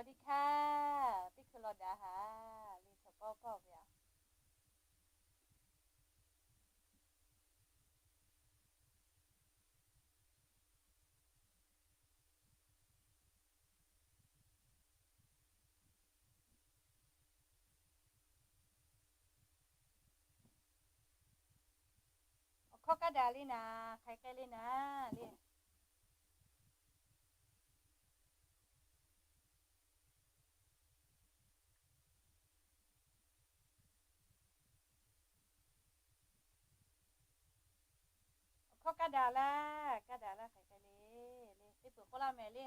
Awˬ di hka, teˇ hkui law daꞈ haˍ le, chaw kawˇ kawˇ ve a. Awˬ hkawˇ kaˇ daꞈ le naˍ, hk'aˬ hk'e le naˍ le. Awˬ hkawˇ kaˇ daꞈ laˇ, kaˇ daꞈ laˇ hk'aˬ hk'e le, le teˇ peuˬ k'oˆ laˇ mehˍ le.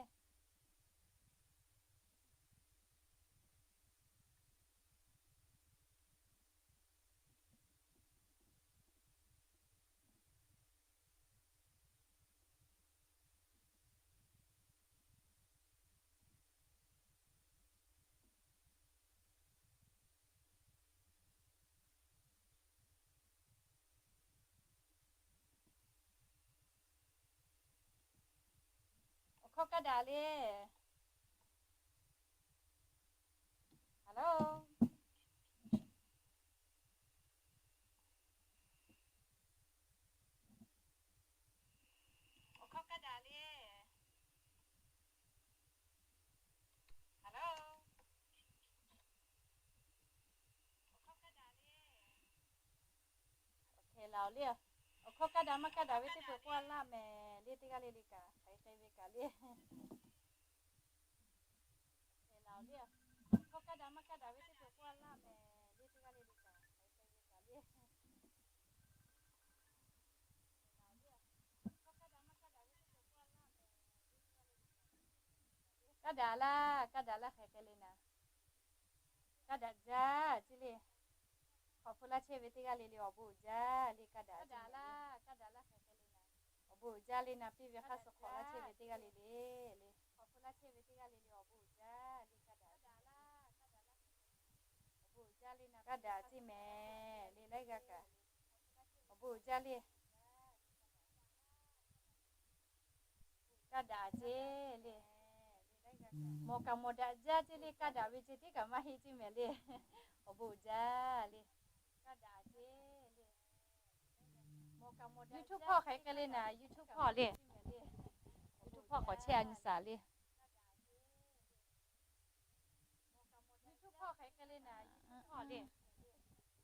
Awˬ hkawˇ kaˇ daꞈ le. Hello. Awˬ hkawˇ kaˇ daꞈ le. Hello. Awˬ hkawˇ kaˇ daꞈ le. Awˬ hkawˇ kaˇ daꞈ maˇ kaˇ daꞈ ve teˇ peuˬ k'oˆ laˇ mehˍ le, teˇ g'aˇ le le kaꞈ hk'aˬ hk'e ve kaꞈ le. Awˬ hkawˇ kaˇ daꞈ maˇ kaˇ daꞈ ve teˇ peuˬ k'oˆ laˇ mehˍ le, teˇ g'aˇ le le kaꞈ hk'aˬ hk'e ve kaꞈ le. Kaˇ daꞈ laˇ, kaˇ daꞈ laˇ hk'aˬ hk'e le naˍ. Kaˇ daꞈ jaˇ ceˇ le. Hk'awꞈ hpu laˇ chehˇ ve teˇ g'aˇ le le awˬ bon uiˍ jaˇ le, kaˇ daꞈ jaˇ. Awˬ bon uiˍ jaˇ le, na piˇ ve hk'aˇ suh hk'awꞈ laˇ chehˇ ve teˇ g'aˇ le le le. Awˬ bon uiˍ jaˇ le, na kaˇ daꞈ ceˇ mehˍ le, laiˉ g'aˇ kaꞈ. Awˬ bon uiˍ jaˇ le. Kaˇ daꞈ ceˇ le. Mawˬ kaꞈ mawˬ daꞈ jaˇ ceˇ le, kaˇ daꞈ ve ceh tiˉ kaꞈ maˇ heˆ ceˇ mehˍ le. Awˬ bon uiˍ jaˇ le. Kaˇ daꞈ ceˇ le. YouTube hpawˇ hk'aˬ hk'e le naˍ, YouTube hpawˇ le. YouTube hpawˇ k'awꞈ chehˇ a nyi saˍ le.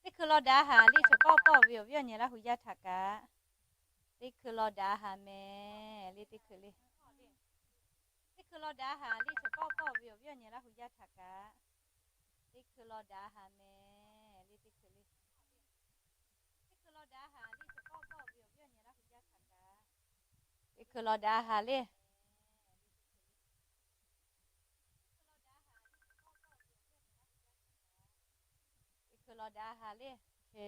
Teˇ hkui law daꞈ haˍ le, chaw kawˇ kawˇ ve awˬ viˉ awˬ nyi Laˇ hu yaˇ htaꞈ kaꞈ. Teˇ hkui law daꞈ haˍ mehˍ le, teˇ hkui le. Teˇ hkui law daꞈ haˍ le, chaw kawˇ kawˇ ve awˬ viˉ awˬ nyi Laˇ hu yaˇ htaꞈ kaꞈ. Teˇ hkui law daꞈ haˍ mehˍ le, teˇ hkui le. Teˇ hkui law daꞈ haˍ le, chaw kawˇ kawˇ ve awˬ viˉ awˬ nyi Laˇ hu yaˇ htaꞈ kaꞈ. Teˇ hkui law daꞈ haˍ le. Teˇ hkui law daꞈ haˍ le.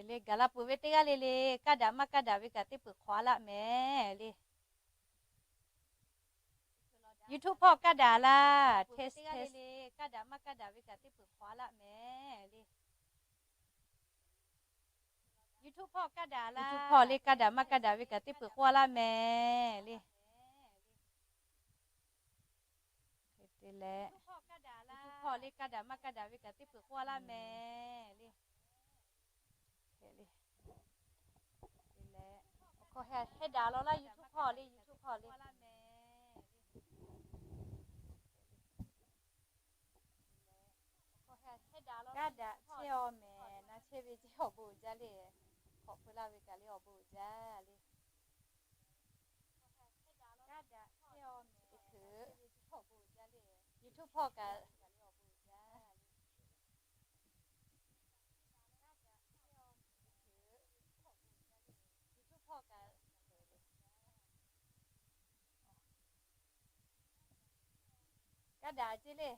Le gaˬ la peuˬ ve teˇ g'aˇ le le, kaˇ daꞈ maˇ kaˇ daꞈ ve kaꞈ teˇ peuˬ hk'awꞈ a laˇ mehˍ le. YouTube hpawˇ kaˇ daꞈ laˇ, test test. Kaˇ daꞈ maˇ kaˇ daꞈ ve kaꞈ teˇ peuˬ hk'awꞈ a laˇ mehˍ le. YouTube hpawˇ kaˇ daꞈ laˇ, YouTube hpawˇ le kaˇ daꞈ maˇ kaˇ daꞈ ve kaꞈ teˇ peuˬ k'oˆ a laˇ mehˍ le. Te leh, YouTube hpawˇ le kaˇ daꞈ maˇ kaˇ daꞈ ve kaꞈ teˇ peuˬ k'oˆ a laˇ mehˍ le. Te leh, hk'e daꞈ law laˇ YouTube hpawˇ le, YouTube hpawˇ le. Kaˇ daꞈ chehˇ aw mehˍ, na chehˇ ve ceh awˬ bon uiˍ jaˇ le. Hk'awꞈ hpu laˇ ve kaꞈ le awˬ bon uiˍ jaˇ le. Kaˇ daꞈ chehˇ aw mehˍ, YouTube hpawˇ kaꞈ. Kaˇ daꞈ ceˇ le.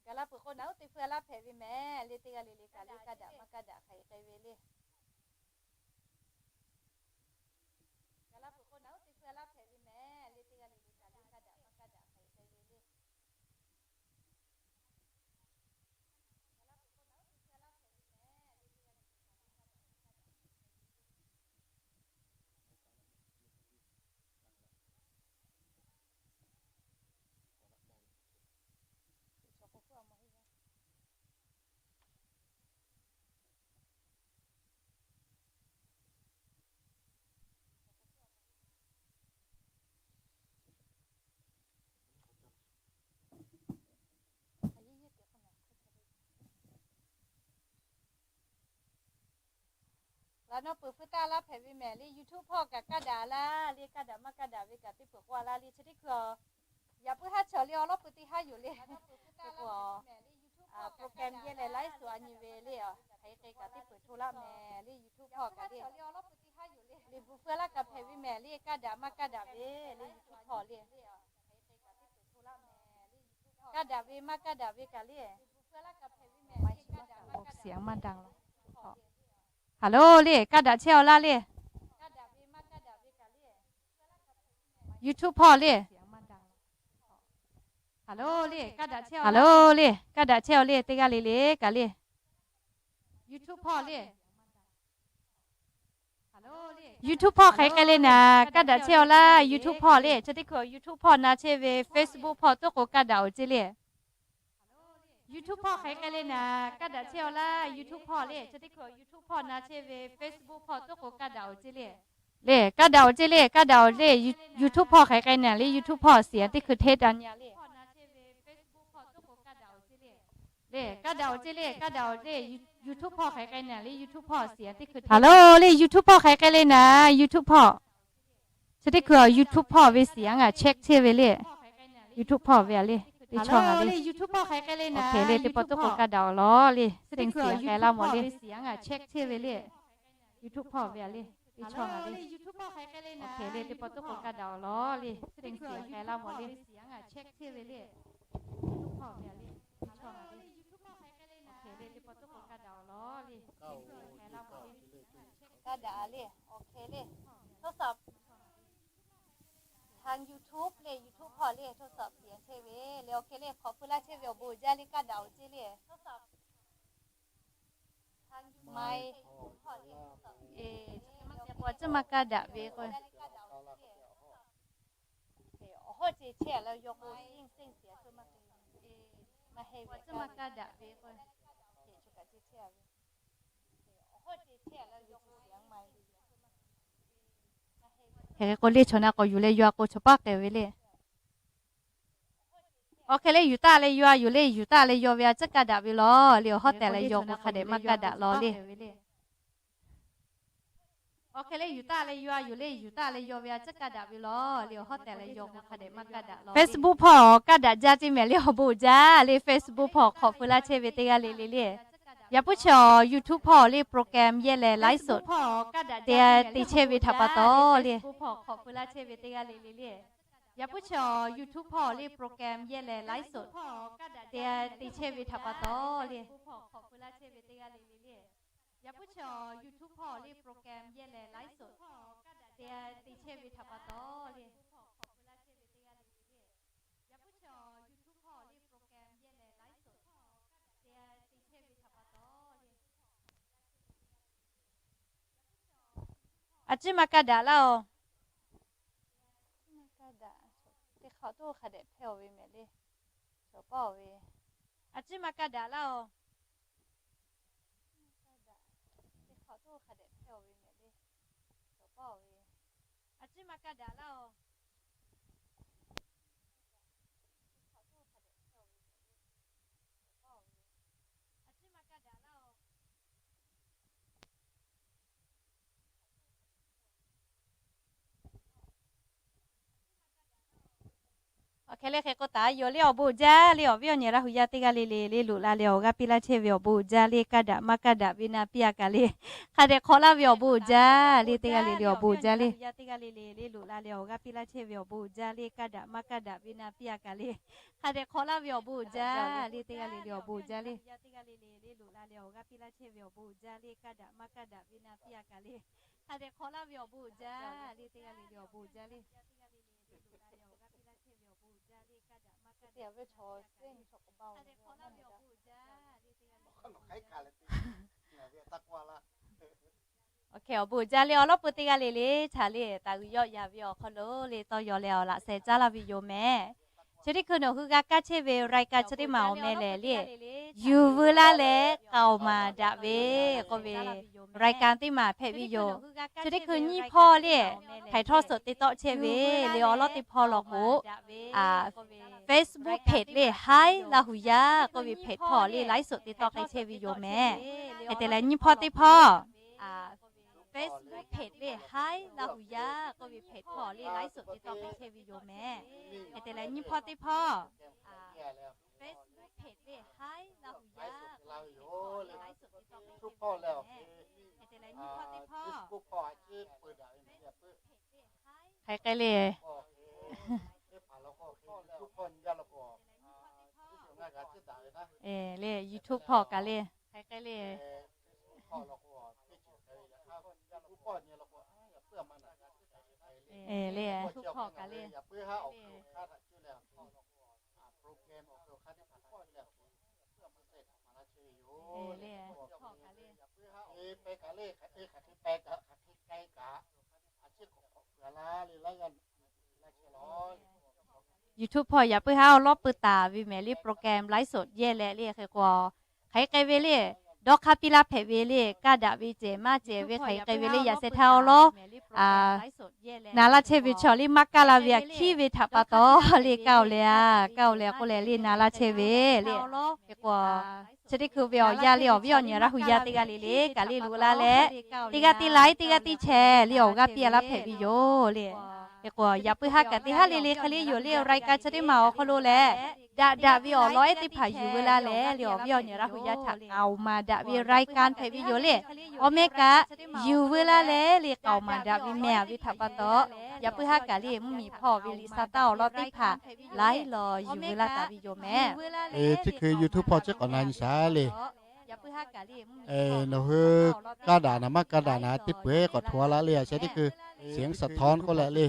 Gaˬ la peuˬ k'o, naˬ uˉ teˇ hpu a laˇ hpehꞈ ve mehˍ le, teˇ g'aˇ le le kaꞈ le, kaˇ daꞈ maˇ kaˇ daꞈ hk'aˬ hk'e ve le. Gaˬ la peuˬ k'o, naˬ uˉ teˇ hpu a laˇ hpehꞈ ve mehˍ le, teˇ g'aˇ le le kaꞈ le, kaˇ daꞈ maˇ kaˇ daꞈ hk'aˬ hk'e ve le. Nawˬ peuˬ hpu taˇ laˇ hpehꞈ ve mehˍ le. YouTube hpawˇ kaꞈ kaˇ daꞈ laˇ le. Kaˇ daꞈ maˇ kaˇ daꞈ ve kaꞈ teˇ peuˬ k'oˆ a laˇ le. Chi teˇ hkui a, yaꞈ puiˉ haˉ chaw le awˬ lawˉ pui teˇ haˉ yoˬ le. Teˇ k'o a, program yehˇ leh laiˉ suhˍ a nyi ve le a, hk'aˬ hk'e kaꞈ teˇ peuˬ hto laˇ mehˍ le. YouTube hpawˇ kaꞈ le, liꞈ bvuhꞈ feu laˇ kaꞈ hpehꞈ ve mehˍ le. Kaˇ daꞈ maˇ kaˇ daꞈ ve le. YouTube hpawˇ le, kaˇ daꞈ ve maˇ kaˇ daꞈ ve kaꞈ le. Hello le, kaˇ daꞈ chehˇ aw laˇ le. YouTube hpawˇ le. Hello le, kaˇ daꞈ chehˇ aw le. Teˇ g'aˇ le le kaꞈ le. YouTube hpawˇ le. YouTube hpawˇ hk'aˬ hk'e k'ai le naˍ, kaˇ daꞈ chehˇ aw laˇ. YouTube hpawˇ le. Chi teˇ hkui YouTube hpawˇ na chehˇ ve Facebook hpawˇ toˉ k'o kaˇ daꞈ awˬ ceˇ le. YouTube hpawˇ hk'aˬ hk'e k'ai le naˍ, kaˇ daꞈ chehˇ aw laˇ. YouTube hpawˇ le. Chi teˇ hkui YouTube hpawˇ na chehˇ ve Facebook hpawˇ toˉ k'o kaˇ daꞈ awˬ ceˇ le. Le kaˇ daꞈ awˬ ceˇ le. Kaˇ daꞈ awˬ le. YouTube hpawˇ hk'aˬ hk'e k'ai naˍ le. YouTube hpawˇ siˍ a teˇ hkui hteˇ ta nyi a le. Le kaˇ daꞈ awˬ ceˇ le. Kaˇ daꞈ awˬ le. YouTube hpawˇ hk'aˬ hk'e k'ai naˍ le. YouTube hpawˇ siˍ a teˇ hkui hteˇ. Hello le, YouTube hpawˇ hk'aˬ hk'e k'ai le naˍ. YouTube hpawˇ, chi teˇ hkui YouTube hpawˇ ve siˍ a ngaˬ check chehˇ ve le. YouTube hpawˇ ve a le, teˇ chaw ngaˬ le. YouTube hpawˇ hk'aˬ hk'e k'ai le naˍ. Oˇ hk'e le, teˇ pawˆ toˉ k'o kaˇ daꞈ awˬ law le. Teˇ hkui YouTube hpawˇ ve siˍ a ngaˬ check chehˇ ve le. YouTube hpawˇ ve a le, teˇ chaw ngaˬ le. Oˇ hk'e le, teˇ pawˆ toˉ k'o kaˇ daꞈ awˬ law le. Teˇ hkui YouTube hpawˇ ve siˍ a ngaˬ check chehˇ ve le. YouTube hpawˇ ve a le, teˇ chaw ngaˬ le. Oˇ hk'e le, teˇ pawˆ toˉ k'o kaˇ daꞈ awˬ law le. Kaˇ daꞈ a le. Oˇ hk'e le, โทรศัพท์ ทาง YouTube le, YouTube hpawˇ le โทรศัพท์ siˍ a chehˇ ve le. Oˇ hk'e le, hk'awꞈ pu laˇ chehˇ ve awˬ bon uiˍ jaˇ le. Kaˇ daꞈ awˬ ceˇ le. Maˇ, awˬ ceuˬ maˇ kaˇ daꞈ ve k'o, awˬ hawˉ ce chehˇ a la yaw k'o, maˇ heˆ ve, awˬ ceuˬ maˇ kaˇ daꞈ ve k'o, awˬ hawˉ ce chehˇ a la yaw k'o, hk'e k'o le chaw na k'awꞈ yuˬ leh yaw a k'o chaw paˉ k'ai ve le. Oˇ hk'e le yuˬ taˆ leh yaw a yoˬ le. Yuˬ taˆ leh yaw ve a ciˉ kaˇ daꞈ ve law le. Awˬ hawˉ tehˬ leh yaw k'o hk'a dehꞈ maˇ kaˇ daꞈ law le. Oˇ hk'e le yuˬ taˆ leh yaw a yoˬ le. Yuˬ taˆ leh yaw ve a ciˉ kaˇ daꞈ ve law le. Awˬ hawˉ tehˬ leh yaw k'o hk'a dehꞈ maˇ kaˇ daꞈ law. Facebook hpawˇ kaˇ daꞈ jaˇ ceˇ mehˍ le. Awˬ bon uiˍ jaˇ le. Facebook hpawˇ hk'awꞈ pu laˇ chehˇ ve teˇ g'aˇ le le le. Yaꞈ puiˉ chi awˬ YouTube hpawˇ le program yehˇ leh ไลฟ์สด te te chehˇ ve htaꞈ pa taw le. Yaꞈ puiˉ chi awˬ YouTube hpawˇ le program yehˇ leh ไลฟ์สด te te chehˇ ve htaꞈ pa taw le. Yaꞈ puiˉ chi awˬ YouTube hpawˇ le program yehˇ leh ไลฟ์สด te te chehˇ ve htaꞈ pa taw le. Yaꞈ puiˉ chi awˬ YouTube hpawˇ le program yehˇ leh ไลฟ์สด te te chehˇ ve htaꞈ pa taw le. A ciˉ maˇ kaˇ daꞈ laˇ oˬ. Teˇ hk'awꞈ toˇ hk'a dehꞈ hpehˇ ve mehˍ le. Cawˬ paˇ ve, a ciˉ maˇ kaˇ daꞈ laˇ oˬ. A ciˉ maˇ kaˇ daꞈ laˇ oˬ. Awˬ hk'e le hk'e k'o taˍ yoˬ le. Awˬ bon uiˍ jaˇ le. Awˬ viˉ awˬ nyi Laˇ hu yaˇ teˇ g'aˇ le le le loꞈ la leh awˬ g'aˇ piˇ laˇ chehˇ ve awˬ bon uiˍ jaˇ le. Kaˇ daꞈ maˇ kaˇ daꞈ ve na piˇ a kaꞈ le, hk'a dehꞈ hk'awꞈ laˇ ve awˬ bon uiˍ jaˇ le. Teˇ g'aˇ le le awˬ bon uiˍ jaˇ le. Teˇ g'aˇ le le le loꞈ la leh awˬ g'aˇ piˇ laˇ chehˇ ve awˬ bon uiˍ jaˇ le. Kaˇ daꞈ maˇ kaˇ daꞈ ve na piˇ a kaꞈ le, hk'a dehꞈ hk'awꞈ laˇ ve awˬ bon uiˍ jaˇ le. Teˇ g'aˇ le le awˬ bon uiˍ jaˇ le. Teˇ g'aˇ le le le loꞈ la leh awˬ g'aˇ piˇ laˇ chehˇ ve awˬ bon uiˍ jaˇ le. Kaˇ daꞈ maˇ kaˇ daꞈ ve na piˇ a kaꞈ le, hk'a dehꞈ hk'awꞈ laˇ ve awˬ bon uiˍ jaˇ le. Teˇ g'aˇ le le awˬ bon uiˍ jaˇ le. Awˬ hk'e awˬ bon uiˍ jaˇ le. Awˬ lawˉ peu teˇ g'aˇ le le htaꞈ le taˍ g'uiˬ yawˆ yaˍ ve awˬ hk'aw lo le tawˇ yaw leh awˬ laꞈ sheh caˉ laˇ ve yoˬ mehˍ. Chi teˇ hkui nawˬ hui g'a kaˇ chehˇ ve รายการ chi teˇ maˬ awˬ meh lehˬ le, yuˬ veu laˇ leh k'aoˍ maˍ daꞈ ve k'oˆ ve รายการ teˇ maˬ hpehꞈ ve yoˬ. Chi teˇ hkui nyiˇ hpawˇ le htaiˍ htawˇ suhˍ te tawˆ chehˇ ve le. Awˬ lawˉ teˇ hpawˇ law k'o, Facebook page le Hi Laˇ hu yaˇ k'oˆ ve เพจ hpawˇ le ไลฟ์สด te tawˆ k'ai chehˇ ve yoˬ mehˍ. Hk'e te leh nyiˇ hpawˇ teˇ hpawˇ Facebook page le Haiˉ Laˇ hu yaˇ k'oˆ ve page hpawˇ le ไลฟ์สด te tawˆ k'ai chehˇ ve yoˬ mehˍ. Hk'e te leh nyiˇ hpawˇ teˇ hpawˇ Facebook page le Haiˉ Laˇ hu yaˇ k'oˆ ve page hpawˇ le ไลฟ์สด te tawˆ k'ai chehˇ ve yoˬ mehˍ. Hk'e te leh nyiˇ hpawˇ teˇ hpawˇ hk'aˬ hk'e le le YouTube hpawˇ kaꞈ le hk'aˬ hk'e le le YouTube hpawˇ kaꞈ le le YouTube hpawˇ yaꞈ puiˉ haˉ awˬ lawˉ pui taˍ ve mehˍ le program ไลฟ์สด yehˇ leh le hk'e k'o, hk'aˬ hk'e ve le dawˇ hk'aˇ piˇ laˇ hpehꞈ ve le kaˇ daꞈ ve cehˬ maˇ cehˬ ve hk'aˬ hk'e ve le yaꞈ sheh htaˇ awˬ lawˉ na laˇ chehˇ ve chaw le maˇ kaˇ la ve aꞈ hkiˉ ve htaꞈ pa taw le kaˇ oˬ le a, kaˇ oˬ le k'oˆ leh le na laˇ chehˇ ve le. Hk'e k'o, chi teˇ hkui ve awˬ yanˇ le awˬ viˉ awˬ nyi Laˇ hu yaˇ teˇ g'aˇ le le kaꞈ le loꞈ laˇ leh, teˇ g'aˇ teˇ laiˉ teˇ g'aˇ teˇ chehˇ le awˬ g'aˇ piˇ a laˇ hpehꞈ ve yoˬ le. Hk'e k'o, yaꞈ puiˉ haˉ kaꞈ teˇ haˉ le le hk'e le yoˬ le รายการ chi teˇ maˬ awˬ hk'aw lo leh, daꞈ daꞈ ve awˬ lawn ehˉ teˇ hpaˍ yuˬ veu laˇ leh le awˬ viˉ awˬ nyi Laˇ hu yaˇ htaꞈ k'aoˍ maˍ daꞈ ve รายการ hpehꞈ ve yoˬ le. Awˬ meh kaꞈ yuˬ veu laˇ leh le k'aoˍ maˍ daꞈ ve meh a ve htaꞈ pa taw, yaꞈ puiˉ haˉ kaꞈ le mvuhˇmiˬ hpawˇ ve liꞈ sa taˇ awˬ lawn teˇ hpaˍ laiˉ law yuˬ veu laˇ taˍ ve yoˬ mehˍ. Chi hkui YouTube hpawˇ chi k'awꞈ na nyi shaˍ le. Nawˬ hui kaˇ daꞈ naˍ maˇ kaˇ daꞈ naˍ teˇ peuˬ k'awꞈ hto a laˇ le a sheh teˇ hkui เสียงสะท้อน k'oˆ leh le,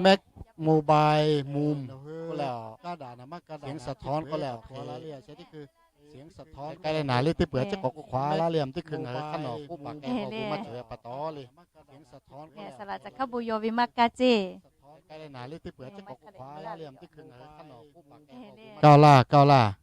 Max Mobile Mum k'oˆ leh, เสียงสะท้อน k'oˆ leh awˬ hk'e k'ai leh naˍ le teˇ peuˬ chi k'awꞈ k'oˆ hk'aw a laˇ le a teˇ hkui ngaˬ hui hk'aˇ nawˬ k'oˆ paˍ k'ai k'o maˇ cawˬ ve pa taw le. Saˍ laꞈ caˬ hkaˉ bon yaw ve maˇ kaˇ ceˇ. Kaˇ laˇ, kaˇ laˇ.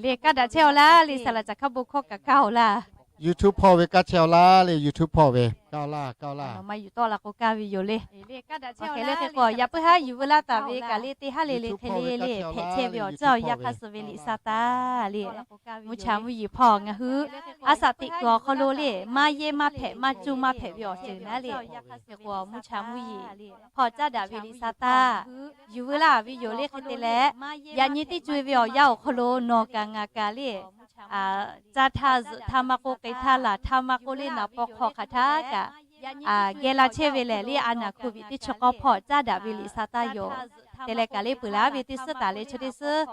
Le kaˇ daꞈ chehˇ aw laˇ le saˍ laꞈ caˬ hkaˉ bon hkawˇ kaꞈ kaˇ aw laˇ. YouTube hpawˇ ve kaˇ chehˇ aw laˇ le YouTube hpawˇ ve kaˇ laˇ, kaˇ laˇ. Maˇ yuˬ tawˆ la k'o kaˇ ve yoˬ le. Hk'e le hk'e k'o, yaꞈ puiˉ haˉ yuˬ veu laˇ taˍ ve kaꞈ le teˇ haˉ le le hk'e le le hpehꞈ chehˇ ve awˬ caˇ awˬ yaˇ hk'aˇ suh ve liꞈ sa taˍ le. Mvuhˇ cha mvuhˇ yeˬ hpawˇ ngaˬ hui a shaꞈ teꞈ kuiˬ awˬ hk'aw lo le maˇ yehˇ maˇ hpehꞈ maˇ cuˇ maˇ hpehꞈ ve awˬ ceuˬ naˉ le. Hk'e k'o, mvuhˇ cha mvuhˇ yeˬ hpawˇ caˉ daꞈ ve liꞈ sa taˍ yuˬ veu laˇ ve yoˬ le hk'e te leh, yaꞈ nyi teˇ co e ve awˬ yanˇ awˬ hk'aw lo nawˬ kaꞈ ngaˬ kaꞈ le caˇ htaˇ zuhꞈ htaˇ maˇ k'oˆ, k'ai htaˇ laˬ htaˇ maˇ k'oˆ le naˍ paw hk'aw hk'aˬ htaˇ kaꞈ geh la chehˇ ve lehˬ le a naˍ hk'oˆ viꞈ teˇ chi k'awˇ hpawˇ caˉ daꞈ ve liꞈ sa taˍ yoˬ. Te leh kaꞈ le peuˬ laˇ ve teˇ suhˉ taˍ leh chi teˇ suhˉ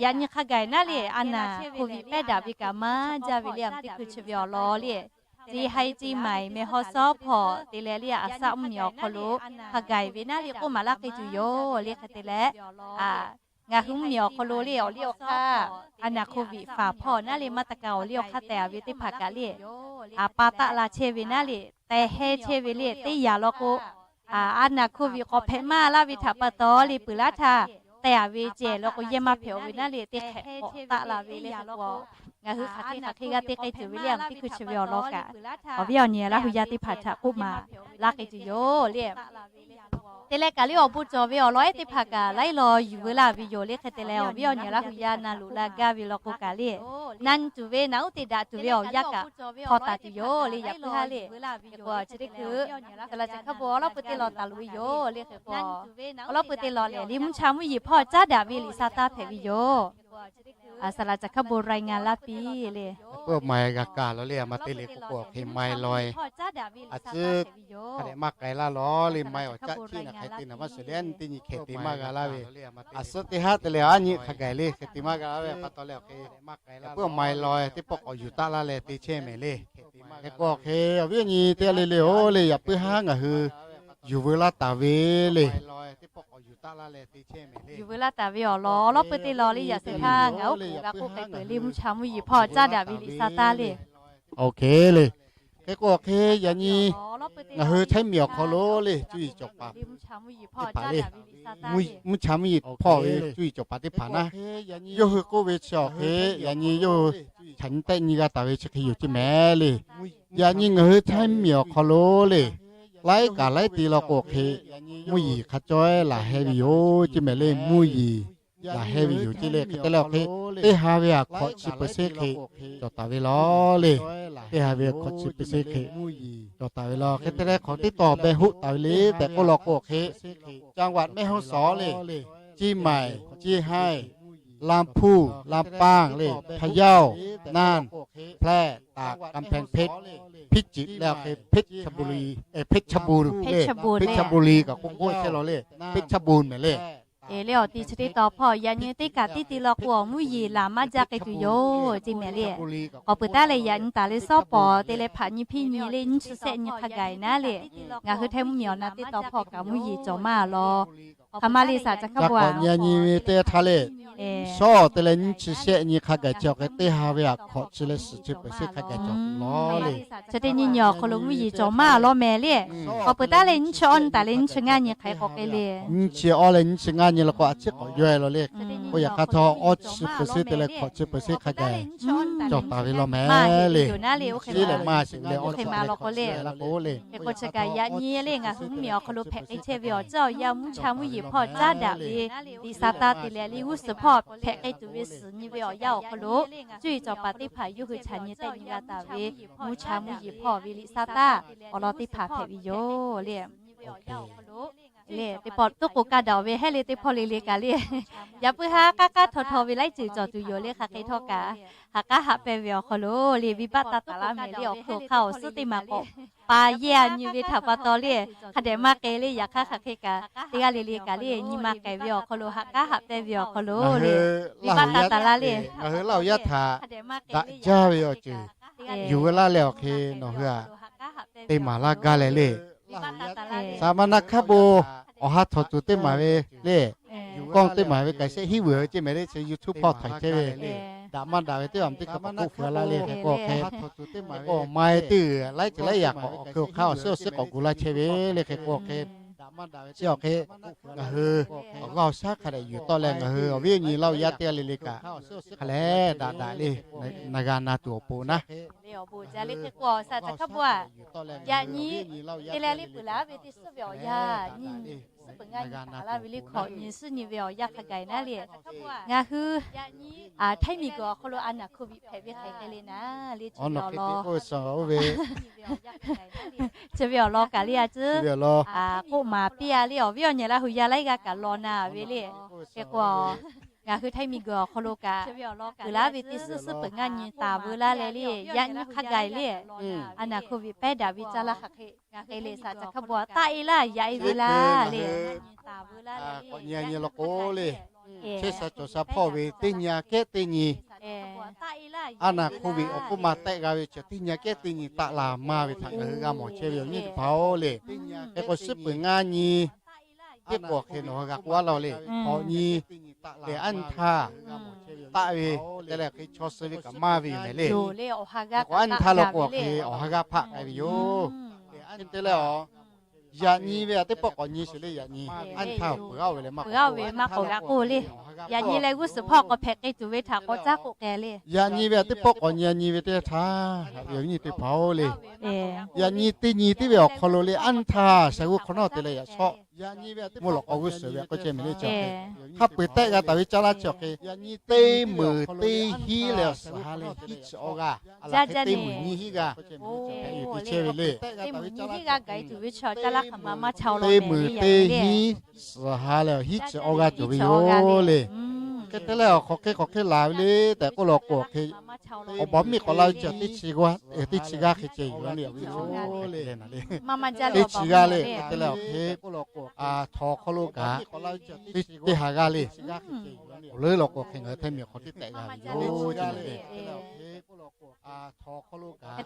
yaꞈ nyi hk'a gaˬ naˉ le a naˍ hk'oˆ viꞈ pehˉ daꞈ ve kaꞈ maˇ jaˇ ve le a teˇ hkui chi ve awˬ lawn le ceˇ haiˇ ceˇ maiˍ meh haw sawˉ hpawˇ te leh le a shaꞈ mvuhˇmiˬ awˬ hk'aw lo hk'a gaˬ ve naˉ le k'oˆ maˍ laˇ k'ai tuˬ yoˬ le hk'e te leh, ngaˬ hui mvuhˇmiˬ awˬ hk'aw lo le awˬ liˇ awˬ hk'aˇ a naˍ hk'oˆ viꞈ faˍ hpawˇ naˉ le maˇ taˇ kaꞈ awˬ liˇ awˬ hk'aˇ tehˬ a ve teˇ hpaˍ kaꞈ le a pa taˆ la chehˇ ve naˉ le tehˬ heh chehˇ ve le teˇ yanˇ law k'o, a naˍ hk'oˆ viꞈ k'awꞈ hpehꞈ maˇ laˇ ve htaꞈ pa taw le peuˬ laˇ htaˇ tehˬ a ve cehˬ law k'o yehˇ maˇ hpehꞈ ve naˉ le teˇ hk'ehꞈ k'awꞈ taˆ la ve le k'o, ngaˬ hui hk'aˬ hk'e hk'aˬ hk'e g'a te k'ai tuˬ ve le a teˇ hkui chi ve awˬ lawn kaꞈ awˬ viˉ awˬ nyi Laˇ hu yaˇ teˇ hpaˍ htaꞈ k'oˆ maˍ laˇ k'ai tuˬ yoˬ le. Te leh kaꞈ le awˬ bon cawˬ ve awˬ lawn ehˉ teˇ hpaˍ kaꞈ laiˉ law yuˬ veu laˇ ve yoˬ le hk'e te leh awˬ viˉ awˬ nyi Laˇ hu yaˇ na loꞈ la gaˇ ve law k'o kaꞈ le, na nyi tuˬ ve naˬ uˉ te daꞈ tuˬ ve awˬ yanˇ kaꞈ hpaw taˍ tuˬ yoˬ le yaꞈ puiˉ haˉ le. Hk'e k'o chi teˇ hkui saˍ laꞈ caˬ hkaˉ bon awˬ lawˉ pui teˇ law taˍ loꞈ ve yoˬ le hk'e k'o, awˬ lawˉ pui teˇ law lehˬ le mvuhˇ cha mvuhˇ yeˬ hpawˇ caˉ daꞈ ve liꞈ sa taˍ hpehꞈ ve yoˬ. Saˍ laꞈ caˬ hkaˉ bon รายงาน laˇ piˇ le. Peuˬ maˍ g'a kaˇ la le a maˇ te le k'o k'o hk'e maˇ law e. A tcuhˉ hk'a dehꞈ maˇ k'ai laˇ law le maˇ awˬ caˆ hkiˆ naˬ hk'e te naˬ maˇ suhˍ leh nyi teˇ nyi hk'e te maˇ g'a laˇ ve. A suhˉ teˇ haˉ te leh a nyi hk'a gaˬ le hk'e te maˇ g'a laˇ ve pa taw leh awˬ hk'e peuˬ maˍ law e teˇ pawˆ k'awꞈ yuˬ taˆ laˇ leh te chehˇ mehˍ le. Hk'e k'o hk'e awˬ viˉ awˬ nyi teˇ g'aˇ le le oˬ le yaꞈ puiˉ haˉ ngaˬ hui yuˬ veu laˇ taˍ ve le. Yuˬ veu laˇ taˍ ve awˬ lawn awˬ lawˉ pui teˇ law le yaꞈ suhˍ htaˇ ngaˬ oˉ k'oˍ g'a k'oˆ k'ai peuˬ le mvuhˇ cha mvuhˇ yeˬ hpawˇ caˉ daꞈ ve liꞈ sa taˍ le. Oˇ hk'e le. Hk'e k'o hk'e yaꞈ nyi ngaˬ hui Htaiˇ miˬ awˬ hk'aw lo le cuˇ yiˍ cawˬ paˍ teˇ hpaˍ le, mvuhˇ cha mvuhˇ yeˬ hpawˇ ve cuˇ yiˍ cawˬ paˍ teˇ hpaˍ naˉ, yawˇ hui k'oˆ ve chi awˬ hk'e yaꞈ nyi yawˇ hui chaꞈ nyi tehˆ nyi g'a taˍ ve chi hk'e yoˬ ceˇ mehˍ le. Yaꞈ nyi ngaˬ hui Htaiˇ miˬ awˬ hk'aw lo le laiˉ kaꞈ laiˉ te law k'o hk'e mvuhˇ yeˬ hk'a cawehˉ laˬ heh ve yoˬ ceˇ mehˍ le. Mvuhˇ yeˬ laˬ heh ve yoˬ ceˇ le hk'e te leh awˬ hk'e teˇ ha ve aꞈ hk'awꞈ chi percent hk'e cawˬ taˍ ve law le. Teˇ ha ve hk'awꞈ chi percent hk'e cawˬ taˍ ve law. Hk'e te leh hk'awꞈ teˇ tawˍ beh hoˆ taˍ ve le tehꞈ k'oˆ law k'o hk'e, จังหวัดแม่ฮ่องสอน le, เชียงใหม่, เชียงราย, ลำพูน, ลำปาง le, พะเยา, น่าน, แพร่, ตาก, กำแพงเพชร, พิจิตร le, เพชรบุรี, เออ เพชรบูรณ์ le, เพชรบูรณ์ kaꞈ k'oˆ k'oˆ chehˇ law le, เพชรบูรณ์ mehˍ le. Eˬ, le awˬ ti chi teˇ taw hpawˇ yaꞈ nyi teˇ kaꞈ teˇ ti law k'o, awˬ mvuhˇ yeˬ laˬ maˇ jaˇ k'ai tuˬ yoˬ ceˇ mehˍ le. K'awꞈ peuˬ taˉ leh yaꞈ nyi taˍ leh shawˉ pawˍ te leh hpaꞈ nyi hpiˇ nyi le nyiˇ chi shehˆ nyi hk'a gaˬ naˉ le, ngaˬ hui Htaiˇ mvuhˇmiˬ awˬ na teˇ taw hpawˇ kaꞈ mvuhˇ yeˬ cawˬ maˇ law. Hk'aˬ ma le saꞈ ca hkaˉ bo a, yaꞈ nyi ve teˇ htaˇ le, shawˉ te leh nyiˇ chi shehˆ nyi hk'a gaˬ chi awˬ hk'e teˇ ha ve aꞈ hk'awꞈ chi leh suhˍ chi percent hk'a gaˬ cawˬ law le. Chi teˇ nyi nyi awˬ hk'aw lo mvuhˇ yeˬ cawˬ maˇ law mehˍ le. K'awꞈ peuˬ taˉ leh nyiˇ chi awˇ nyi taˍ leh nyiˇ chi ngaˇ nyi hk'aˬ hk'e k'oˆ k'ai le. Nyiˇ chi awˇ leh nyiˇ chi ngaˇ nyi law k'o a ciˉ k'awꞈ yawˇ e law le. K'o yaꞈ hk'aˇ htawˇ awˇ chi percent te leh hk'awꞈ chi percent hk'a gaˬ cawˬ taˍ ve law mehˍ le. Chi lehˬ maˇ shiˍ leh awˇ chi percent hk'awꞈ chi law k'o le. Hk'e k'o chi kaꞈ yaꞈ nyi le ngaˬ hui mvuhˇmiˬ awˬ hk'aw lo hpehꞈ k'ai chehˇ ve awˬ ceuˬ awˬ yanˇ mvuhˇ cha mvuhˇ yeˬ hpawˇ caˉ daꞈ ve liꞈ sa taˇ te leh liꞈ g'uˇ suhˍ hpawˇ hpehꞈ k'ai tuˬ ve suhˍ nyi ve awˬ yanˇ awˬ hk'aw lo, cuˇ yiˍ cawˬ paˍ teˇ hpaˍ yawˇ hui chaꞈ nyi tehˆ nyi g'a taˍ ve mvuhˇ cha mvuhˇ yeˬ hpawˇ ve liꞈ sa taˇ awˬ lawn teˇ hpaˍ hpehꞈ ve yoˬ le. Le teˇ pawˆ tuˉ k'o kaˇ daꞈ ve heˆ le teˇ hpawˇ le le kaꞈ le. Yaꞈ puiˉ haˉ k'aˉ k'aˉ htaw htaw ve laiˉ ceuˬ cawˬ tuˬ yoˬ le hk'aˬ hk'e htawˇ kaꞈ, ha k'aˉ haꞈ pehnˇ ve awˬ hk'aw lo le venˇbaˆ taˇ taˍ laˇ mehˍ le awˬ hk'aw hk'aˇ awˬ suhˉ teˇ maˬ k'awꞈ pa yehˇ a nyi ve htaꞈ pa taw le, hk'a dehꞈ maˇ k'ai le yaꞈ hk'aˇ hk'aˬ hk'e kaꞈ teˇ g'aˇ le le kaꞈ le nyi ma k'ai ve awˬ hk'aw lo ha k'aˉ haꞈ pehnˇ ve awˬ hk'aw lo le venˇbaˆ taˇ taˍ laˇ le. Ngaˬ hui Laˇ huˍ yaˇ htaꞈ daꞈ jaˇ ve awˬ ceuˬ yuˬ ve laˇ leh awˬ hk'e nawˬ hui aꞈ te maˍ laˇ gaˇ leh le. Saˍ ma na hkaˉ bon awˬ ha htawꞈ tuˬ teˇ maˍ ve le, kawˇ teˇ maˍ ve kaꞈ shehˆ hiˉ vuiˬ ve ceˇ mehˍ le chi YouTube hpawˇ htaiˍ chehˇ ve le. Daꞈ maˇ daꞈ ve teˇ g'aˇ teˇ hk'aˇ k'awꞈ k'oˆ fuiˍ laˇ le hk'e k'o hk'e, k'awꞈ ma e teˇ g'aˇ laiˉ ceuˬ laiˉ yaꞈ k'awꞈ hk'e awˬ hk'aˇ awˬ suhˉ awˬ suhˉ k'awꞈ gu laˇ chehˇ ve le hk'e k'o hk'e, chi awˬ hk'e ngaˬ hui awˬ g'aˇ awˬ shaˉ hk'a dehꞈ yuˬ tawˆ leh ngaˬ hui awˬ viˉ awˬ nyi Laˇ huˍ yaˇ teˇ g'aˇ le le kaꞈ hk'a lehˬ daꞈ daꞈ le na g'a na tuˬ awˬ pon naˉ. Le awˬ bon jaˇ le hk'e k'o saˍ ca hkaˉ bon a, yaꞈ nyi te leh le peuˬ laˇ ve teˇ suhˉ ve awˬ yanˇ nyi suhˉ peuˬ ngaˇ nyi taˍ laˇ ve le hk'awꞈ nyi suhˉ nyi ve awˬ yanˇ hk'a gaˬ naˉ le. Ngaˬ hui Htaiˇ miˬguiˬ awˬ hk'aw lo a naˍ hkoˍ viꞈ hpehꞈ ve hk'e hk'e le naˉ le, chi ve awˬ lawn kaꞈ le a ciˉ k'oˆ maˍ piˇ a le awˬ viˉ awˬ nyi Laˇ huˍ yaˇ laiˉ g'aˇ kaꞈ law na ve le. Hk'e k'o ngaˬ hui Htaiˇ miˬguiˬ awˬ hk'aw lo kaꞈ peuˬ laˇ ve teˇ suhˉ suhˉ peuˬ ngaˇ nyi taˍ veu laˇ leh le, yaꞈ nyi hk'a gaˬ le a naˍ hkoˍ viꞈ pehˉ daꞈ ve caˇ laˇ hk'aˬ hk'e hk'e le saˍ ca hkaˉ bon a taˆ e laˇ yaꞈ e ve laˇ le. K'awꞈ nyi nyi law k'o le, chehˇ sha cawˬ sha hpawˇ ve teˇ nyi a kehˉ teˇ nyi a naˍ hkoˍ viꞈ awˬ k'oˆ ma tehˆ g'a ve chi teˇ nyi a kehˉ teˇ nyi taˆ la maˇ ve htaꞈ ngaˬ hui g'a mawˬ chehˇ ve awˬ nyi teˇ hpaˍ-oˬ le. Hk'e k'o suhˉ peuˬ ngaˇ nyi teˇ k'o hk'e nawˬ hui g'a k'oˆ a laˇ le, hk'awꞈ nyi lehˬ anˇ htaˇ taˆ ve te leh hk'e chaw suh ve kaꞈ maˇ ve yoˬ mehˍ le. K'o anˇ htaˇ law k'o hk'e awˬ ha g'aˇ hpaˆ k'ai ve yoˬ. Te leh a yaꞈ nyi ve a teˇ pawˆ k'awꞈ nyi sheˍ le, yaꞈ nyi anˇ htaˇ peuˬ a ve leh maˇ k'oˆ ve maˇ k'awꞈ g'a k'oˆ le. Yaꞈ nyi leh g'uˇ suhˍ hpawˇ k'awꞈ hpehꞈ k'ai tuˬ ve htaꞈ k'awꞈ caˉ k'oˆ k'ai le. Yaꞈ nyi ve a teˇ pawˆ k'awꞈ nyi a nyi ve teˇ htaˇ, awˬ viˉ awˬ nyi teˇ hpaˍ-oˬ le, yaꞈ nyi teˇ nyi teˇ ve awˬ hk'aw lo le anˇ htaˇ shaˍ g'uˇ hk'awꞈ nawˉ te leh yaꞈ shawˆ mvuhˇ lawꞈ k'aw g'uˇ suhˍ ve k'oˆ chehˇ mehˍ le. Chi hk'e hk'a peu-eˬ tehˆ g'a taˍ ve caˇ laˇ chi awˬ hk'e teˇ meunˍ teˇ hinˉ leh awˬ suhˍ ha leh hiˉ chi awˇ g'aˇ, a laˬ hk'e teˇ meunˍ nyiˇ hinˉ g'aˇ te chehˇ ve le. Teˇ meunˍ teˇ hinˉ suhˍ ha leh hiˉ chi awˇ g'aˇ cawˬ ve yoˬ le. Hk'e te leh awˬ hk'aw hk'e k'awꞈ hk'e laˬ ve le tehꞈ k'oˆ law k'o hk'e, awˬ baˬ miˇ k'awꞈ la ve chi teˇ chi g'aˇ hk'e ceh yoˬ le. Teˇ chi g'aˇ le hk'e te leh awˬ hk'e htawnˍ hk'aw lo kaꞈ teˇ ha g'aˇ le. Awˬ leuˉ law k'o hk'e ngaˬ hui Htaiˇ miˬ hk'aw teˇ tehꞈ g'a ve yoˬ le.